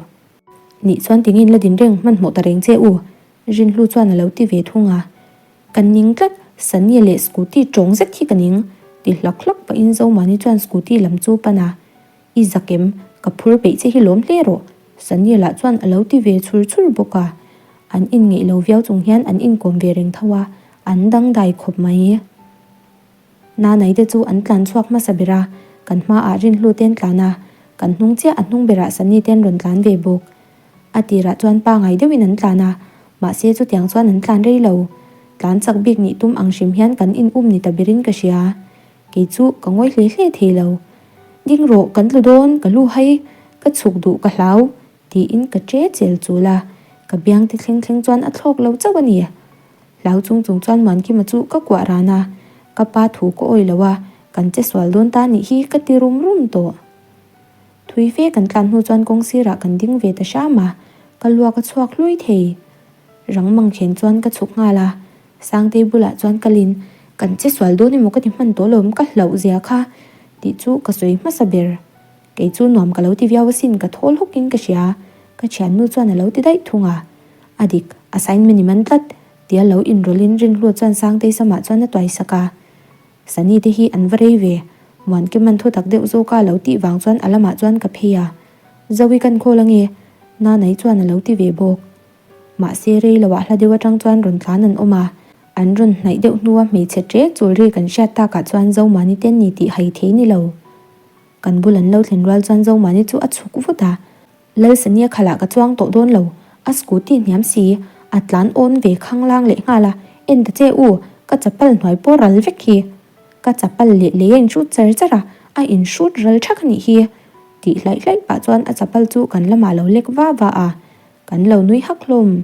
Nih chuan tingin la din reng hmanhmawh ta reng che u, Rinhlu chuan a lo ti ve thung a. Ka ning tlat, Sania leh scooty tawng zet hi ka ning, ti hlak hlak pahin Zomani chuan scooty lam chu pan a. I zak em, ka phur peih che hi lawm hle rawh, Sania lah chuan a lo ti ve chhur chhur bawk a. An inngeih lo viau chung hian an inkawm ve reng tho a, an dangdai khawp mai. Nanai te chu an tlan chhuak hmasa ber a, kan hmaah Rinhlu te an tlan a, kan hnung chiah a hnung berah Sunny te an rawn tlan ve bawk. A tirah chuan pangai deuhin an tlan a, mahse chutiang chuan an tlan rei lo. Tlan chak bik nih tum ang hrim hian kan in um ni ta berin ka hria. Kei chu ka ngawi hle hle thei lo. Ding rawh, kan tlu dawn, ka lu hai, ka chhuk duh ka hlau, tiin ka che chel chul a, ka biang te thleng thleng chuan a thlawk lo chauh a ni. Hlau chung chung chuan Muankima chu ka kuah ran a, ka pa thu ka awi lo a, kan che sual dawn ta nih hi ka ti rum rum tawh. Thui fe kan tlan hnu chuan kawng sirah kan ding ve ta hram a, ka luak a chhuak hlui thei. Rang mang khen chuan ka chhuk nghal a, Sangtei bulah chuan kalin, Kan che sual dawn emaw ka ti hman tawh lo, ka hlauh zia kha tih chu ka sawi hmasa ber. Kei chu nuam ka lo ti viau asin ka thawl hawkin ka hria, ka thiannu chuan a lo ti daih thung a. A dik, assignment i man tlat. Tia lo inrawlhin Rinhlua chuan Sangtei samah chuan a tuai sak a. Sani te hi an va rei ve, Muankima'n thu tak deuh zawka a lo tih vang chuan a lamah chuan ka phei a. Zoe kan khawl ange, Nanai chuan a lo ti ve bawk. Mahse rei loah hla deuh atang chuan rawn tlan an awm a, an rawn hnaih deuh hnua hmeichhe ṭe chul ri kan hriat takah chuan Zomani te ni tih hai thei ni lo. Kan bul an lo thlen rual chuan Zomani chu a chhuk vut a, Lalsania khalah ka chuang tawh dawn lo, a scooty hniam si, a tlan awn ve khanglang leh nghal a, en ta che u, ka chapal hnuai pawh ral vek hi. Ka chapal leh lei a inhrut char char a, a inhrut ral thak a nih hi. Tih hlaih hlaih pah chuan a chapal chu kan lamah lo lek va va a, kan lo nui hak hlawm.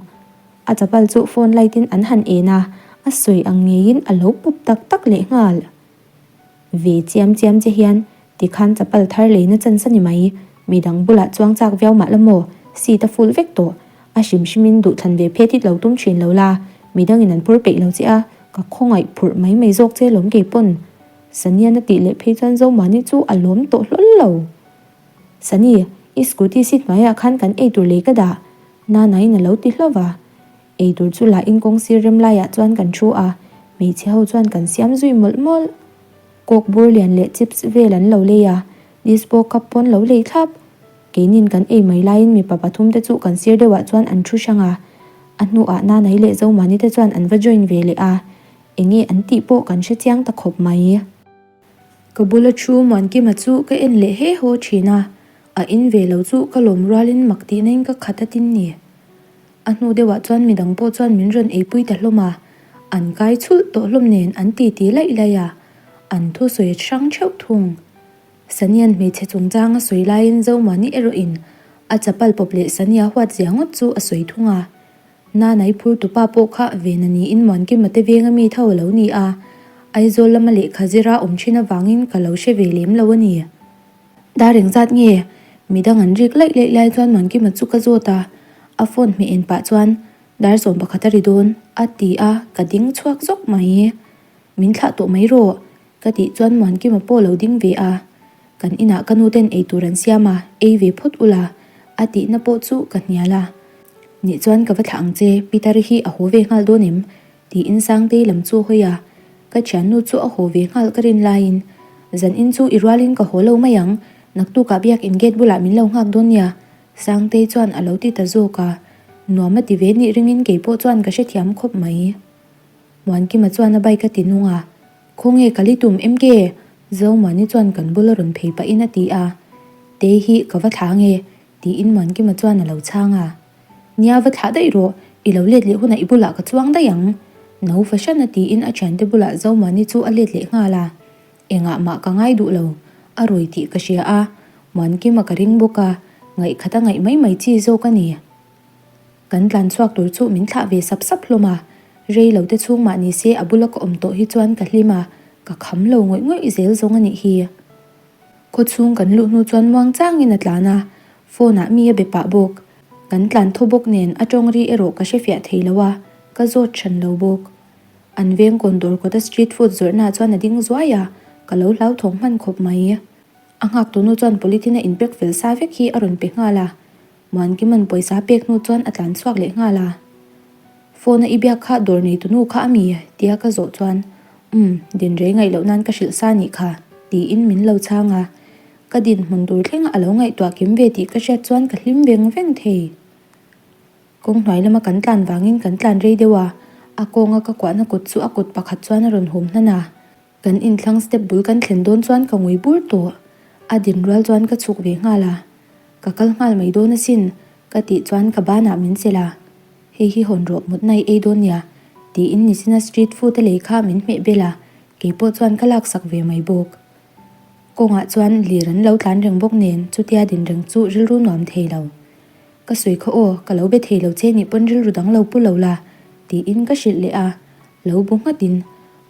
A chapal chu phone light in an han en a, a sawi ang ngeiin a lo pawp tak tak leh nghal. Ve chiam chiam che hian tikhan chapal thar leina chance a ni mai, midang bulah chuang chak viau mah la maw, seat a full vek tawh. A hrim hrimin duhthlan ve phet i lo tum thin lo la, midangin an phur peih lo che a, ka khawngaih phurh mai mai zawk che lawm kei pawn. Sanian a tih leh phei chuan Zomani chu a lawm tawh hlawl lo. Sani, i scooty seat hnuaiah khan kan eitur lei ka dah, Nanain a lo ti hlauh va. Eitur chu lah in kawng sir rem laiah chuan kan thu a, hmeichhe ho chuan kan siam zui mawlh mawlh. Coke bur lian leh chips vel an lo lei a, dispo cup pawn lo lei thlap. Keinin kan ei mai laiin mipa pathum te chu kan sir deuhah chuan an thu hrang a, a hnuah Nanai leh Zomani te chuan an va join ve leh a, enge an tih pawh kan hre chiang ta khawp mai. Ka bula thu Muankima chu ka en leh he haw thin a, a in ve lo chu ka lawm rualin mak tihna in ka khat a tin ni. A hnu deuhah chuan midang pawh chuan min rawn eipui ta hlawm a, an kai chhulh tawh hlawm nen an titi laih laih a, an thusawi hrang theuh thung. Sania'n hmeichhe chungchang a sawi laiin Zomani erawhin a chapal pawp leh Sania huat zia ngawt chu a sawi thung a. Nanai phur tupa pawh kha Vena niin Muankima te venga mi tho a lo ni a, Aizawl lama lehkha zira awm thin avangin ka lo hre ve lem lo a ni. Dar engzat nge? Midang an rik laih laih lai chuan Muankima chu ka zawt a, a phone hmeh en pah chuan dar 11 a ri dawn a ti a, ka ding chhuak zawk mai. Min thlah tawh mai rawh ka tih chuan Muankima pawh lo ding ve a, kan inah ka nu ten eitur an siam a, ei ve phawt ula a tihna pawh chu ka hnial a. Nih chuan ka va thlah ang che, Peter hi a haw ve nghal dawn em? Tiin Sangtei lam chu hawi a, ka thiannu chu a haw ve nghal ka rin laiin, Zanin chu i rualin ka haw lo mai ang, naktukah biakin gate bulah min lo nghak dawn nia, Sangtei chuan a lo ti ta zawk a, nuam a ti ve nih ringin kei pawh chuan ka hrethiam khawp mai. Muankima chuan a bike a ti nung a, Khawnge ka li tum em ke? Zomuani chuan kan bula rawn phei pahin a ti a, Tei hi ka va thla ange, tiin Muankima chuan a lo chhang a. Nia va thlah daih rawh, i lo let leh hunah i bulah ka chuang daih ang. No fahran a tiin a thiante bulah Zomani chu a let leh nghal a. Engah mah ka ngai duh lo, a rawi tih ka hria a, Muankima ka ring bawk a, ngaihkhat a ngaih mai mai chi zawk a ni. Kan tlan chhuak tur chu min thlah ve sap sap hlawm a, rei lo te chhung mah ni se a bula ka awm tawh hi chuan ka hlim a, ka kham lo ngawih ngawih zel zawng a nih hi. Khawchhung kan luh hnu chuan muang changin a tlan a, phone ah mi a be pah bawk. Kan tlan thaw bawk nen a tawng ri erawh ka hrefiah thei lo a, ka zawt hran lo bawk. An veng kawn dawr kawta street food zawrhna ah chuan a ding zuai a, ka lo hlauthawng hman khawp mai. A nghak tunu chuan polythene a inpack fel sa vek hi a rawn pe nghal a, Muankima'n pawisa pek hnu chuan a tlan chhuak leh nghal a. Phone a i biak kha dawr nei tunu kha a mi? tia ka zawh chuan, Umm, din rei ngaih loh nan ka hrilh sa nih kha, tiin min lo chhang a. Ka dinhmun tur thlenga a lo ngaihtuah kim ve tih ka hriat chuan ka hlim veng veng thei. Kawng hnuai lama kan tlan vangin kan tlan rei deuh a, a kawnga ka kuahna kut chu a kut pakhat chuan a rawn hum hnan a. Kan inthlang step bul kan thlen dawn chuan ka ngui bur tawh. A din rual chuan ka chhuk ve nghal a. Ka kal nghal mai dawn asin, ka tih chuan ka banah min chelh a. Hei hi hawn rawh mutna i ei dawn nia, tiin nichina street food a lei kha min hmeh bel a, keipawh chuan ka laksak ve mai bawk. Kawngah chuan lir an lo tlan reng bawk nen chutia din reng chu rilru nuam thei lo. Ka sawi kha aw, ka lo be thei lo che nih pawn rilru dang lo pu lo la, tiin ka hrilh leh a. Lo bu nghatin,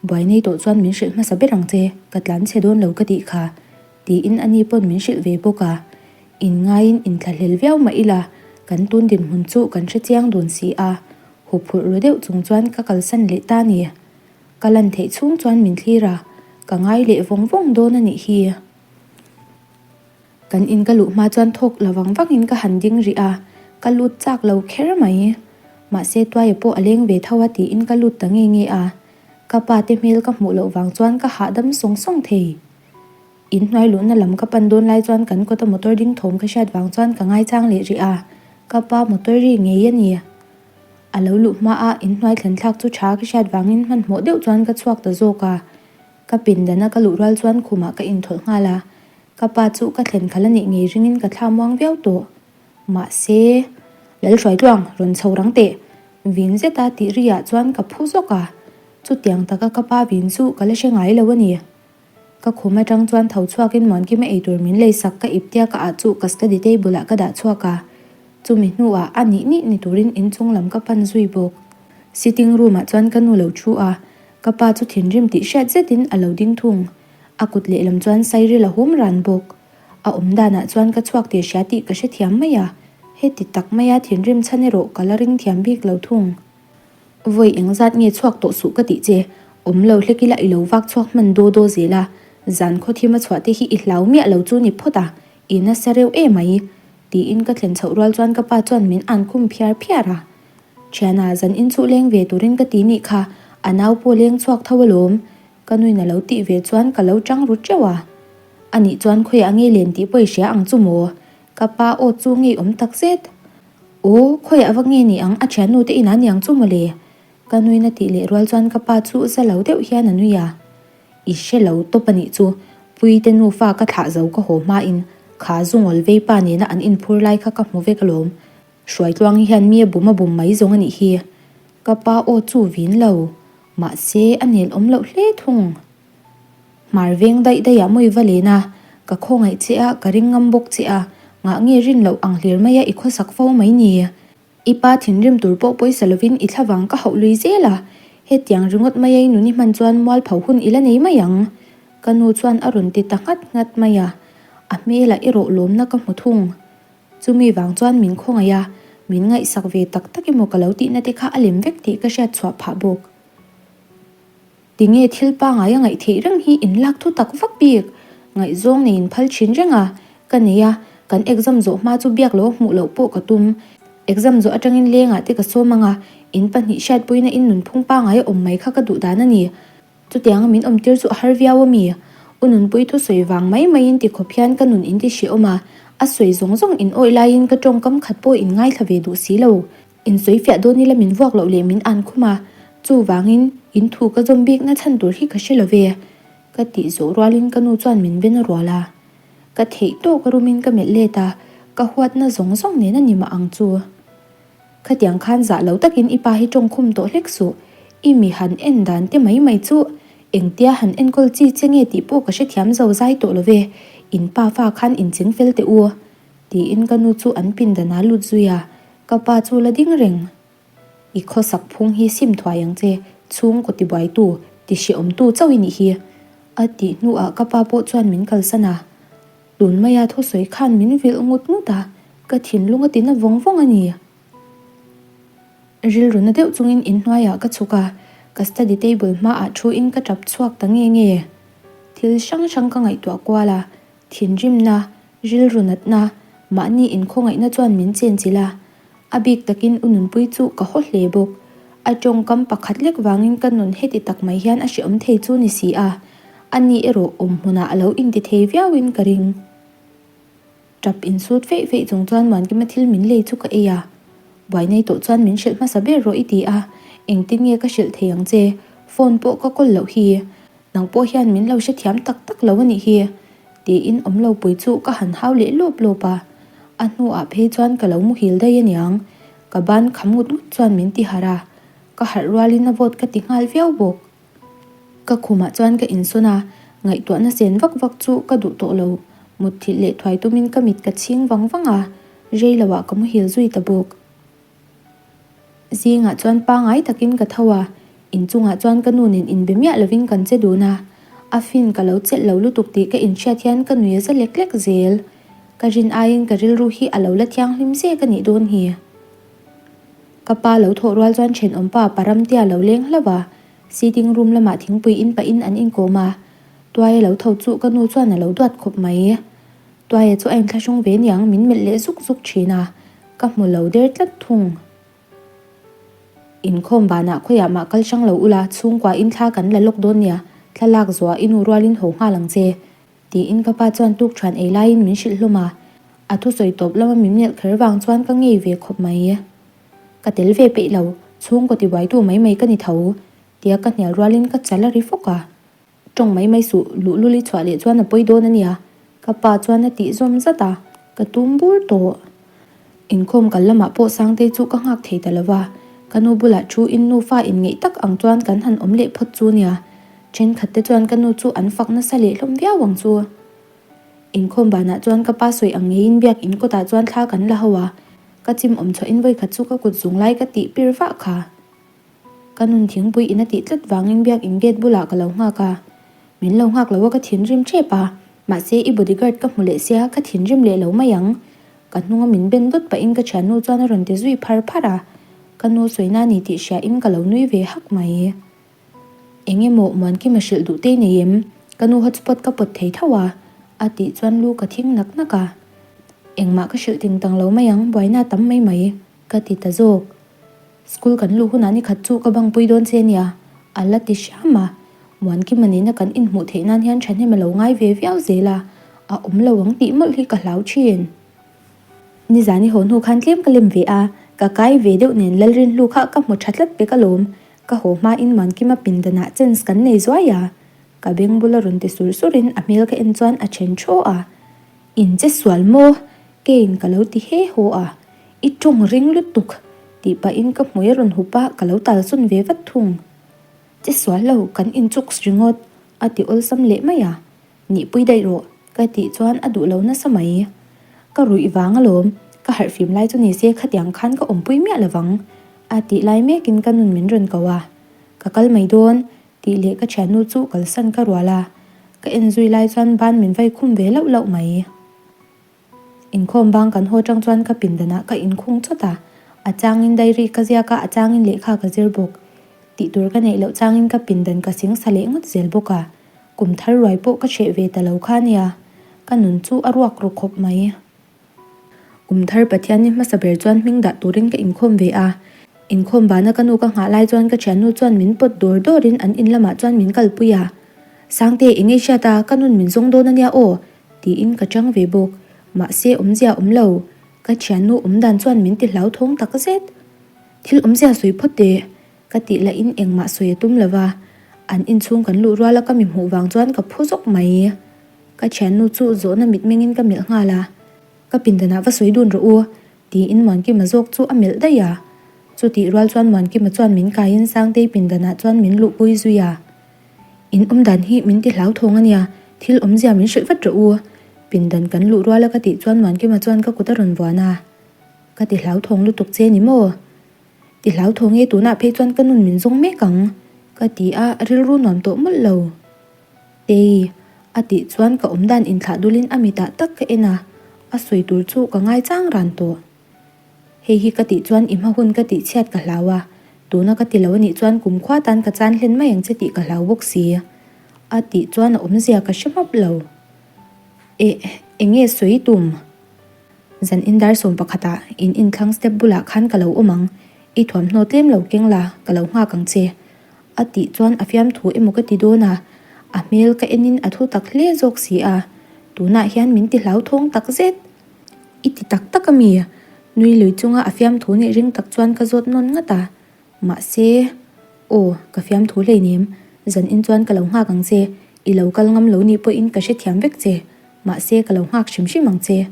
Buai nei tawh chuan min hrilh hmasa ber ang che, ka tlan chhe dawn lo ka tih kha, tiin ani pawn min hrilh ve bawk a. Inngaiin inthlahlel viau mah ila, kan tun dinhmun chu kan hre chiang dun si a, huphurh ru deuh chung chuan ka kalsan leh ta ni. Ka lan theih chhung chuan min thlir a, ka ngai leh vawng vawng dawn a nih hi. Kan in ka luh hma chuan thawk la vang vangin ka han ding rih a, ka lut chak lo kher mai. Mahse Tuaia pawh a leng ve tho a tiin ka lut ta nge nge a. Ka pa te hmel ka hmuh loh vang chuan ka hahdam sawng sawng thei. In hnuai luhna lam ka pan dawn lai chuan kan kawta motor ding thawm ka hriat vang chuan ka ngaichang leh rih a, ka pa motor ri ngei a ni. A lo luh hma a in hnuai thlen thlak chu tha ka hriat vangin hmanhmawh deuh chuan ka chhuak ta zawk a. Ka pindana ka luh rual chuan khumah ka inthawlh nghal a, ka pa chu ka thlen khalh a nih ngei ringin ka thla muang viau tawh. Mahse, Lalhruaitluang, rawn chho rang teh! Vin zeta tih ri ah chuan ka phu zawk a, chutiang taka ka pa vin chu ka la hre ngai lo a ni. Ka khum atang chuan tho chhuakin Muankima eitur min lei sak ka ip tia ka ah chu ka study table ah ka dah chhuak a, chumi hnuah a nih nih ni turin inchung lam ka pan zui bawk. Sitting room ah chuan ka nu lo thu a, ka pa chu thinrim tih hriat zetin a lo ding thung. A kut lehlam chuan sairil a hum ran bawk. A awm danah chuan ka chhuak tih hria tih ka hrethiam mai a, heti tak maia thinrim chhan erawh ka la ring thiam bik lo thung. Vawi engzat nge chhuak tawh suh ka tih che, awm lo hlek ila i lo vak chhuak hman daw daw zel a, zan khaw thim a chhuah te hi i hlau miah lo chu ni phawt a, i nasa reuh em mai, tiin ka thlen chhoh rual chuan ka pa chuan min an khum phiar phiar a. Thiana, zan in chu leng ve turin ka ti nih kha, a nau pawh leng chhuak tho alawm, ka nuin a lo tih ve chuan ka lo chang ru teuh a. Anih chuan khawiah nge len tih pawh i hria ang chu maw? Ka pa aw chu ngeiawm tak zet. Aw, khawiah vak nge ni ang, a thiannu te inah niang chu mawle. Ka nuin a tih leh rual chuan ka pa chu za lo deuh hian a nui a. I hre lo tawp a nih chu, Puite nufa ka thlah zo ka haw hmain kha zungawl vei pa nena an inphur lai kha ka hmu vek alawm. Hruaitluang hian mi a bum a bum mai zawng a nih hi. Ka pa aw chu vin lo, mahse a nel awm loh hle thung. Hmar veng daih daih ah mawi va len a, ka khawngaih che a, ka ring ngam bawk che a, ngah nge rin loh ang hlir mai a i khawsak fo mai ni. I pa thinrim tur pawh pawisa lovin i thlavang ka hauh lui zel a, hetiang ringawt mai a i nun i hman chuan mualpho hun i la nei mai ang. Ka nu chuan a rawn ti ta nghat nghat mai a, a hmelah erawh lawmna ka hmu thung. Chumi vang chuan min khawngaih a, min ngaihsak ve tak tak emaw ka lo tihna te kha a lem vek tih ka hriat chhuah phah bawk. Tinge thil pangai a ngaih theih reng hi in lak thu tak vak bik? Ngaihzawng nei in phal thin reng a, ka nei a, kan exam zawh hma chu biak lo hmuh loh pawh ka tum. Exam zawh atangin lengah te ka sawm ang a, in pahnih hriatpuina in nunphung pangai a awm mai kha ka duh dan a ni. Chutianga min awm tir chu a har viau a mi? U Nunpui thusawi vang mai maiin ti khawp hian ka nun in ti hrehawm a, a sawi zawng zawng in awih laiin ka tawngkam khat pawh in ngaithla ve duh si lo. Insawi fiah dawn ila min vuak loh leh min an khum a, chuvangin in thu ka zawm bikna chhan tur hi ka hre lo ve. Ka tih zawh rualin ka nu chuan min ben a rual a. Ka theih tawk a rumin ka melh let a, ka huatna zawng zawng nen a ni mah ang chu. Khatiang khan zah lo takin i pa hi tawng khum tawh hlek suh, i mi han en dan te mai mai chu engtia han enkawl chi che nge tih pawh ka hrethiam zo zai tawh lo ve, in pa fa khan inching fel teh u. Tiin ka nu chu an pindan ah lut zui a, ka pa chu la ding reng. I khawsak phung hi sim thuai ang che, chhungkaw tibuaitu, ti hrehawmtu chauh i nih hi. A tih hnuah ka pa pawh chuan min kalsan a, tun maia thusawi khan min vilh ngut ngut a, ka thinlung a tina vawng vawng a ni. Rilru na deuh chungin inhnuaiah ka chhuk a, ka study table hmaah thuin ka tap chhuak ta nge nge. Thil hrang hrang ka ngaihtuah kual a, Thinrimna, rilru natna, mahni inkhawngaihna chuan min chenchilh a, a bik takin u Nunpui chu ka haw hle bawk. A tawngkam pakhat lek vangin ka nun heti tak mai hian a hrehawm thei chu ni si a, ani erawh awm hmunah a lo inti thei viauin ka ring. Tap insut feih feih chung chuan Muankima thil min lei chu ka ei a, buai nei tawh chuan min hrilh hmasa ber rawh i ti a, engtin nge ka hrilh thei ang che, phone pawh ka kawl loh hi. Nang pawh hian min lo hrethiam tak tak lo a nih hi, tiin awm lo pui chu ka han hau leh lawp lawp a. A hnuah phei chuan ka lo muhil daih a niang, ka ban kham ngut ngut chuan min ti harh a, ka harh rualin a vawt ka ti nghal viau bawk. Ka khumah chuan ka insawn a, ngaihtuahna sen vak vak chu ka duh tawh lo, mutthilh leh thuai tumin ka mit ka chhing vang vang a, rei loah ka muhil zui ta bawk. Zingah chuan pangai takin ka tho a, inchungah chuan ka nu nen inbe miah lovin kan che dun a, a fin ka lo chelh lo lutuk tih ka inhriat hian ka nui a za lek lek zel. Ka rin aiin ka rilru hi a lo la thianghlim zek a nih dawn hi. Ka pa lo thawh rual chuan thenawmpa Paramtea lo leng hlauh a, sitting room lamah thingpui in pahin an inkawm a, tuai a lo tho chu ka nu chuan a lo duat khawp mai. Tuaia chu a inthlahrung ve niang min melh leh zuk zuk thin a, ka hmu lo der tlat thung. Inkhawm banah khawiah mah kal hrang lo ula, chhungkua in thla kan la lawk dawn nia, thlalak zuah i nu rualin haw nghal ang che. Tiin ka pa chuan tuk thian ei laiin min hrilh hlawm a, a thusawi tawp lama min melh kher vang chuan ka ngei ve khawp mai. Ka tel ve peih lo, chhungkaw tibuaitu mai mai ka ni tho, tia ka hnial rualin ka chal a ri fawk a. Tawng mai mai suh, luhlul i chhuah leh chuan a pawi dawn a nia, ka pa chuan a tih zawm zat a, ka tum bur tawh. Inkhawm kal lamah pawh Sangtei chu ka nghak thei ta lo va, ka nu bulah thu in nufa inngeih tak ang chuan kan han awm leh phawt chu nia. Thenkhat te chuan ka nu chu an fak nasa leh hlawm viau ang chu. Inkhawm banah chuan ka pa sawi ang ngeiin biak in kawtah chuan thla kan la ho a, ka chim awm chhuahin vawikhat chu ka kut zung lai ka tih pir vah kha. Ka nun thingpui in a tih tlat vangin biak in gate bulah ka lo nghak a, min lo nghak lo a ka thinrim tep a, mahse i bodyguard ka hmu leh sia ka thinrim leh lo mai ang. Ka hnunga min ben dawt pahin ka thiannu chuan a rawn ti zui phar phar a, ka nu sawina ni tih hria in ka lo nui ve hak mai. Eng emaw Muankima hrilh duh te nei em? Ka nu hotspot ka pawt thei tho a, a tih chuan lu ka thing nak nak a. Engmah ka hrilh ting tang lo mai ang, buaina tam mai mai, ka ti ta zawk. School kan luh hunah ni khat chu ka bang pui dawn che nia, a la ti hram a. Muankima nena kan inhmuh theih nan hian thahnem a lo ngai ve viau zel a, a awm lo ang tih mawlh hi ka hlau thin. Nizan i haw hnu khan tlem ka lem ve a, ka kai ve deuh nen Lalrinhlu kha ka hmu tha tlat pek alawm, ka haw hmain Muankima pindanah chance kan nei zuai a, ka beng bula rawn ti sur surin a hmel ka en chuan a then thaw a. In che sual maw? Keiin ka lo ti he haw a, I tawng ring lutuk, tih pahin ka hmui a rawn hup a, ka lo talsawn ve vat thung. Che sual lo, kan inchuks ringawt, a ti awlsam leh mai a. Nihpui daih rawh, ka tih chuan a duh lo nasa mai. Ka ruih vang alawm, ka harhfim lai chu nise khatiang khan ka awmpui miah lovang, a tih lai mekin ka nun min rawn ko a. Ka kal mai dawn, Tih leh ka thiannu chu kalsan ka rual a, ka en zui lai chuan ban min vai khum ve lauh lauh mai. Inkhawm bang kan haw tang chuan ka pindanah ka inkhung chawt a, a changin diary ka ziak a, a changin lehkha ka zir bawk. Tih tur ka neih loh changin ka pindan ka sing sa leh ngawt zel bawk a, kum thar ruai pawh ka hreh ve ta lo kha nia, ka nun chu a ruak ru khawp mai. Kum thar Pathian ni hmasa ber chuan hming dah turin ka inkhawm ve a. Inkhawm bana ka nu ka nghah lai chuan ka thiannu chuan min pawt dawr dawrin an in lamah chuan min kalpui a. Sangte eng ei hriat a, ka nun min zawng dawn ania aw, tiin ka chang ve bawk. Mahse awmzia awm lo. Ka thiannu awmdan chuan min ti hlauthawng tak zet. Thil awmzia sawi phawt teh, ka tih lahin engmah sawi a tum lo va. An inchhung kan luh ruala ka mi hmuh vang chuan ka phu zawk mai. Ka thiannu chu zawhna mitmengin ka melh nghal a, Ka pindanah va sawi dun rawh u, tiin Muankima zawk chu a melh daih a. Chutih rual chuan Muankima chuan min kaiin Sangtei pindanah chuan min luhpui zui a. In awmdan hi min ti hlauthawng a nia, thil awmzia min hrilh vat rawh u, pindan kan luh ruala ka tih chuan Muankima chuan ka kut a rawn vuan a. Ka ti hlauthawng lutuk che ni maw? Ti hlauthawng e, tunah phei chuan ka nun min zawng mek ang, ka ti a, rilru nuam tawh mawlh lo. Tei, a tih chuan ka awmdan inthlah dulin a mitah tak ka en a, a sawi tur chu ka ngaichang ran tawh. Hei hi ka tih chuan i hma hun ka tih chhiat ka hlau a, tuna ka ti lo anih chuan kumkhua tan ka chan hlen mai ang che tih ka hlau bawk si. A tih chuan a awmzia ka hre map lo. Eh, eng nge sawi tum? Zan in dar sawm pakhatah in inthlang step bulah khan ka lo awm ang, i thuamhnaw tlem lo keng la, ka lo nghak ang che. A tih chuan a fiamthu emaw ka ti dawn a, a hmel ka enin a thu tak hle zawk si a, tunah hian min ti hlauthawng tak zet. I ti tak tak a mi? Nui lui chunga a fiamthu nih ring tak chuan ka zawt nawn ngat a, mahse, aw, ka fiamthu hleinem, zan in chuan ka lo nghak ang che, i lo kal ngam lo nih pawhin ka hrethiam vek che, mahse ka lo nghak hrim hrim ang che,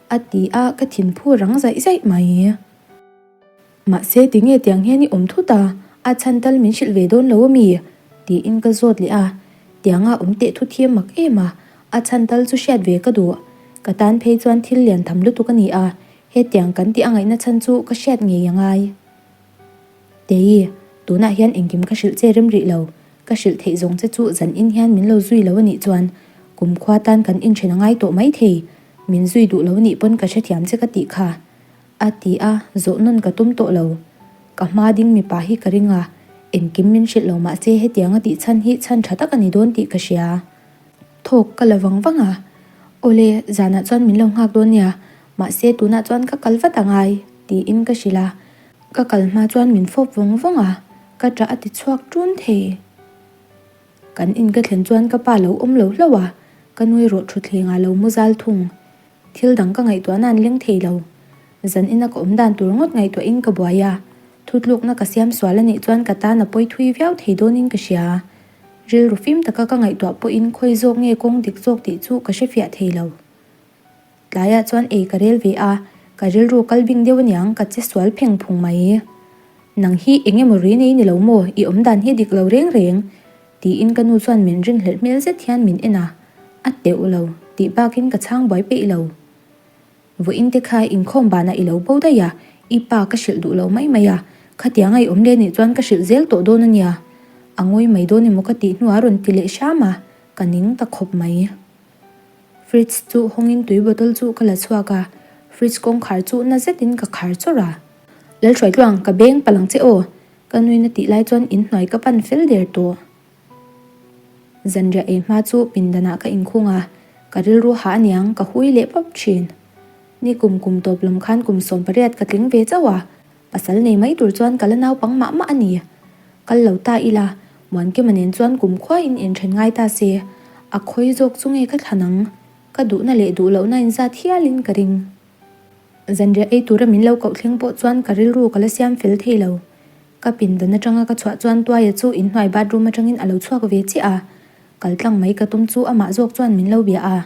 a ti a, ka thinphu rang zaih zaih mai. Mahse tinge tiang hian i awm thut a, a chhan tal min hrilh ve dawn lo ami? tiin ka zawt leh a, tianga awm teh thut hi a mak em a, a chhan tal chu hriat ve ka duh. Ka tan phei chuan thil lian tham lutuk a ni a, hetiang kan tih a ngaihna chhan chu ka hriat ngei a ngai. Tei, tunah hian engkim ka hrilh che rem rih lo, ka hrilh theih zawng che chu zan in hian min lo zui lo a nih chuan kumkhua tan kan inthen a ngai tawh maithei, min zui duh lo a nih pawn ka hrethiam che ka tih kha. A ti a, zawh nawn ka tum tawh lo. Ka hma ding mipa hi ka ring a, engkim min hrilh lo mahse hetiang a tih chhan hi chhan tha tak a ni dawn tih ka hria. Thawk ka la vang vang a, Awle, zanah chuan min lo nghak dawn nia, mahse tunah chuan ka kal vat a ngai, tiin ka hrilh a. Ka kal hma chuan min fawp vawng vawng a, ka ṭah a ti chhuak ṭun thei. Kan in ka thlen chuan ka pa lo awm lo hlauh a, ka nu erawh ṭhutthleng ah lo mu zal thung. Thil dang ka ngaihtuah nan leng thei lo. Zan ina ka awm dan tur ngawt ngaihtuah in ka buai a, thutlukna ka siam sual a nih chuan ka tan a pawi thui viau thei dawn in ka hria. Rilru fim taka ka ngaihtuah pawh in khawi zawk nge kawng dik zawk tih chu ka hrefiah thei lo. Tlaiah chuan ei ka rel ve a, ka rilru kal bing deuh aniang ka che sual pheng phung mai. Nang hi eng emaw ri nei ni lo maw, i awm dan hi dik lo reng reng, tiin ka nu chuan min rinhlelh hmel zet hian min en a, a teuh lo, tih bakin ka chhang buai peih lo. Vawiin te kha inkhawm banah i lo bo daih a, i pa ka hrilh duh lo mai mai a, khatiang a i awm leh nih chuan ka hrilh zel tawh dawn ania, a ngawi mai dawn emaw ka tih hnuah a rawn ti leh hram a, ka ning ta khawp mai. Fridge chu hawngin tui bottle chu ka la chhuak a, fridge kawngkhar chu na zetin ka khar chawrh a. Lalhruaitluang, ka beng palang che aw, ka nuin a tih lai chuan inhnuai ka pan fel der tawh. Zanriah ei hma chu pindanah ka inkhung a, ka rilru hah aniang ka hui leh pawp thin. Ni kum kum tawp lam khan kum 18 ka tling ve chauh a, Pasal nei mai tur chuan ka la naupang mah mah a ni. Kal lo ta ila, Muankima nen chuan kum khuaiin inthen ngai ta se, a khawi zawk chu nge ka thlan ang? Ka duhna leh duh lohna inzat hialin ka ring. Zanriah ei tura min lo koh thleng pawh chuan ka rilru ka la siam fel thei lo. Ka pindan atanga ka chhuah chuan Tuaia chu inhnuai bathroom atangin a lo chhuak ve chiah a, kal tlang mai ka tum chu amah zawk chuan min lo bia a.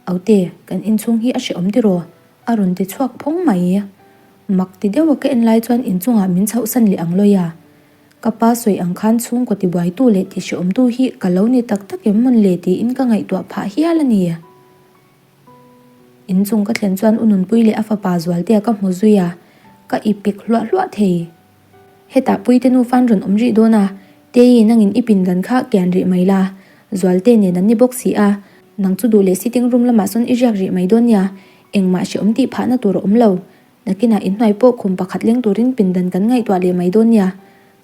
Aute, kan inchhung hi a hrehawm tiraw? A rawn ti chhuak phawng mai. Mak ti deuha ka en lai chuan inchungah min chhohsan leh ang lawi a. Ka pa sawi ang khan chhungkaw tibuaitu leh tihhrehawmtu hi ka lo ni tak tak em mawn le tiin ka ngaihtuah phah hial a ni. Inchung ka thlen chuan U Nunpui leh a fapa Zualtea ka hmu zui a, ka ipik hluah hluah thei. Hetah Puite nufan rawn awm rih dawn a, Tei nangin i pindan kha kian rih mai la, Zualte nen an ni bawk si a, nang chu duh leh sitting room lamah sawn i riak rih mai dawn nia, engmah hrehawm tih phahna tur a awm lo, nakinah inhnuai pawh khum pakhat leng turin pindan kan ngaihtuah leh mai dawn nia,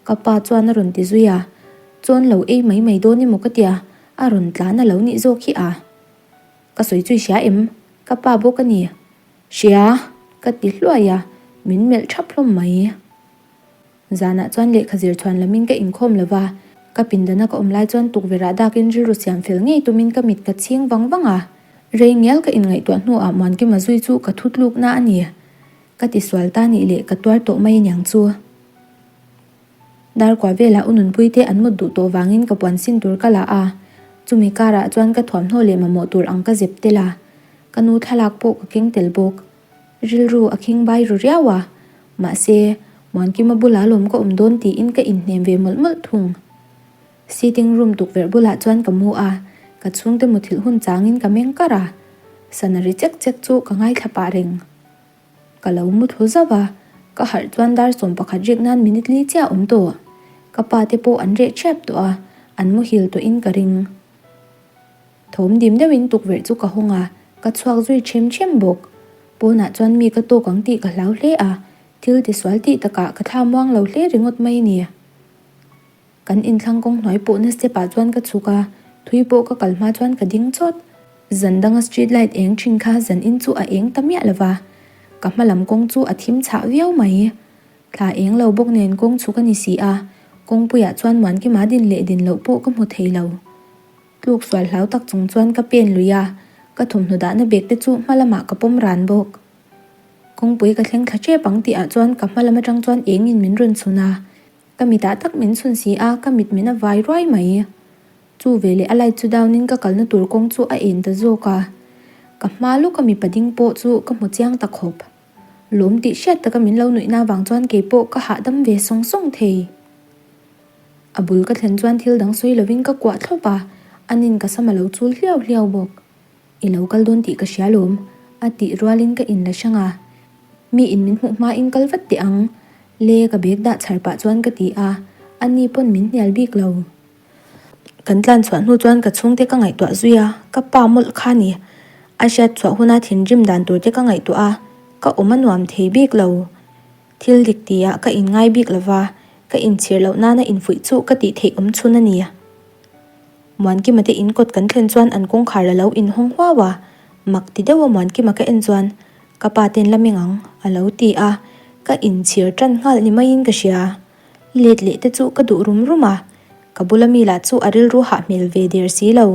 ka pa chuan a rawn ti zui a, chawn lo ei mai mai dawn emaw ka tia, a rawn tlan a lo nih zawk hi a. Ka sawi chu i hria em? Ka pa bawk a ni. Hria! Ka ti hluai a, min melh thap hlawm mai. Zanah chuan lehkha zir chhuan lamin ka inkhawm lo va, ka pindana ka awm lai chuan tukverh ah dakin rilru siam fel ngei tumin ka mit ka chhing vang vang a. Rei ngial ka inngaihtuah hnuah Muankima zui chu ka thutlukna a ni. Ka tisual ta nih leh ka tuar tawh mai aniang chu. Darkua velah u Nunpui te an mut duh tawh vangin ka puan sin tur ka la a, chumi karah chuan ka thuamhnaw leh mamawh tur ang ka zep tel a, ka nu thlalak pawh ka keng tel bawk. Rilru a khing bai ru riau a, mahse, Muankima bulah lawm ka awm dawn tiin ka inhnem ve mawlh mawlh thung. Sitting room tukverh bulah chuan ka mu a, ka chhungte muthilh hun changin ka meng kar a, sana ri chek chek chu ka ngaithla pah reng. Ka lo mu thlu zauh a, ka harh chuan dar 11 rik nan minute li chiah a awm tawh. Ka pa te pawh an reh ṭhiap tawh a, an muhil tawhin ka ring. Thawm dim deuhin tukverh chu ka hawng a, ka chhuak zui ṭhem ṭhem bawk. Pawnah chuan mi ka tawk ang tih ka hlau hle a, thil tisual tih takah ka thla muang lo hle ringawt mai a ni. Kan inthlang kawng hnuai pawhna step ah chuan ka chhuk a, thui pawh ka kal hma chuan ka ding chawt. Zan danga street light eng thin kha zan in chu a eng ta miah lova, ka hma lam kawng chu a thim chhah viau mai. Thla eng lo bawk nen kawng chhuk a ni si a, kawngpuiah chuan Muankima din leh din loh pawh ka hmu thei lo. Tluk sual hlau tak chung chuan ka pen lui a, ka thawmhnaw dahna bag te chu hma lamah ka pawm ran bawk. Kawngpui ka thleng thla tep ang tih ah chuan ka hma lam atang chuan engin min rawn chhun a, Ka mitah tak min chhun si a, ka mit min a vai ruai mai. Chu veleh a light chu down in ka kalna tur kawng chu a en ta zawk a. Ka hma lawka mipa ding pawh chu ka hmu chiang ta khawp. Lawm tih hriat taka min lo nuihna vang chuan kei pawh ka hahdam ve sawng sawng thei. A bul ka thlen chuan thil dang sawi lovin ka kuah thlawp a, anin ka sam a lo chul hliau hliau bawk. I lo kal dawn tih ka hria lawm, a tih rualin ka inla hrang a. Mi in min hmuh hmain kal vat teh ang, le ka bag dah chhar pah chuan ka ti a, ani pawn min hnial bik lo. Kan tlan chhuah hnu chuan ka chhungte ka ngaihtuah zui a, ka pa mawlh kha ni. A hriat chhuah huna thinrim dan tur te ka ngaihtuah a, ka awm a nuam thei bik lo. Thil dik tihah ka inngai bik lo va, ka inchhir loh nana infuih chu ka tih theih awm chhun a ni. Muankima te in kawt kan thlen chuan an kawngkhar a lo inhawng huau a, mak ti deuha Muankima ka en chuan ka pa ten la meng ang a lo ti a. Ka inchhir tan nghal ni maiin ka hria. Let leh te chu ka duh rum rum a, ka bula mi lah chu a rilru hah hmel ve der si lo.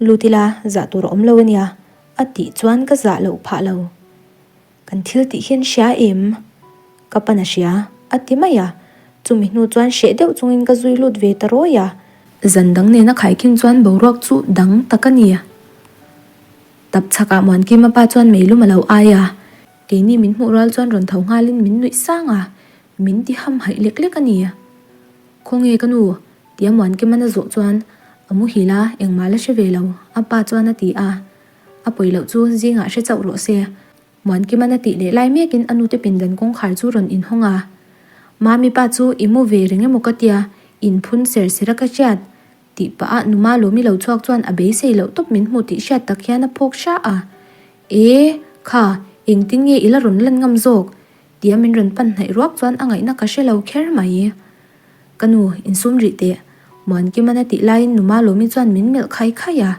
Lut ila zah tur a awm lo ania, a tih chuan ka zah loh phah lo. Kan thil tih hian hria em? Ka pan a hria, a ti mai a. Chumi hnu chuan hreh deuh chungin ka zui lut ve ta rawi a. Zan dang nena khaikhin chuan boruak chu dang tak a ni. Tap chhakah Muankima pa chuan meilum a lo ai a. Keini min hmuh rual chuan rawn tho nghalin min nuih sang a, min ti ham haih lek lek a ni. Khawnge ka nu? tia Muankiman a zawh chuan a muhil a, engmah la hre ve lo, a pa chuan a ti a. A pawi loh chu zingah hre chauh rawh se. Muankiman a tih leh lai mekin a nute pindan kawngkhar chu rawn inhawng a. Mami pa chu i mu ve reng emaw ka tia, inphun ser ser a ka hriat. Tih pah ah Numa Lawmi lo chhuak chuan a beisei loh tawp min hmu tih hriat tak hian a phawk hra a. E, kha, engtin nge i la rawn lan ngam zawk? Tia min rawn pan hnaih ruak chuan a ngaihna ka hre lo kher mai. Ka nu, insum rih teh. Muankiman a tih laiin Numa Lawmi chuan min melh khai khai a.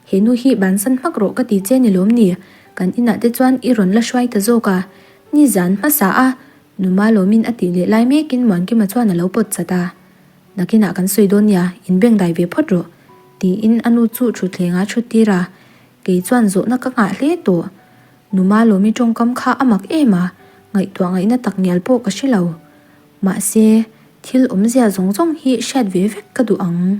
He nu hi bansan hmak rawh ka ti che ni lawm ni? Kan inah te chuan i rawn la hruai ta zawk a. Nizan hmasa a, Numa Lawmin a tih leh lai mekin Muankima chuan a lo pawt chat a. Nakinah kan sawi dawn nia, in beng dai ve phawt rawh, tiin a nu chu thutthleng a thut tir a. Kei chuan zawhna ka nghah hle tawh. Numa Lawmi tawngkam kha a mak em a, ngaihtuah ngaihna tak ngial pawh ka hre lo. Mahse, thil awmzia zawng zawng hi hriat ve vek ka duh ang.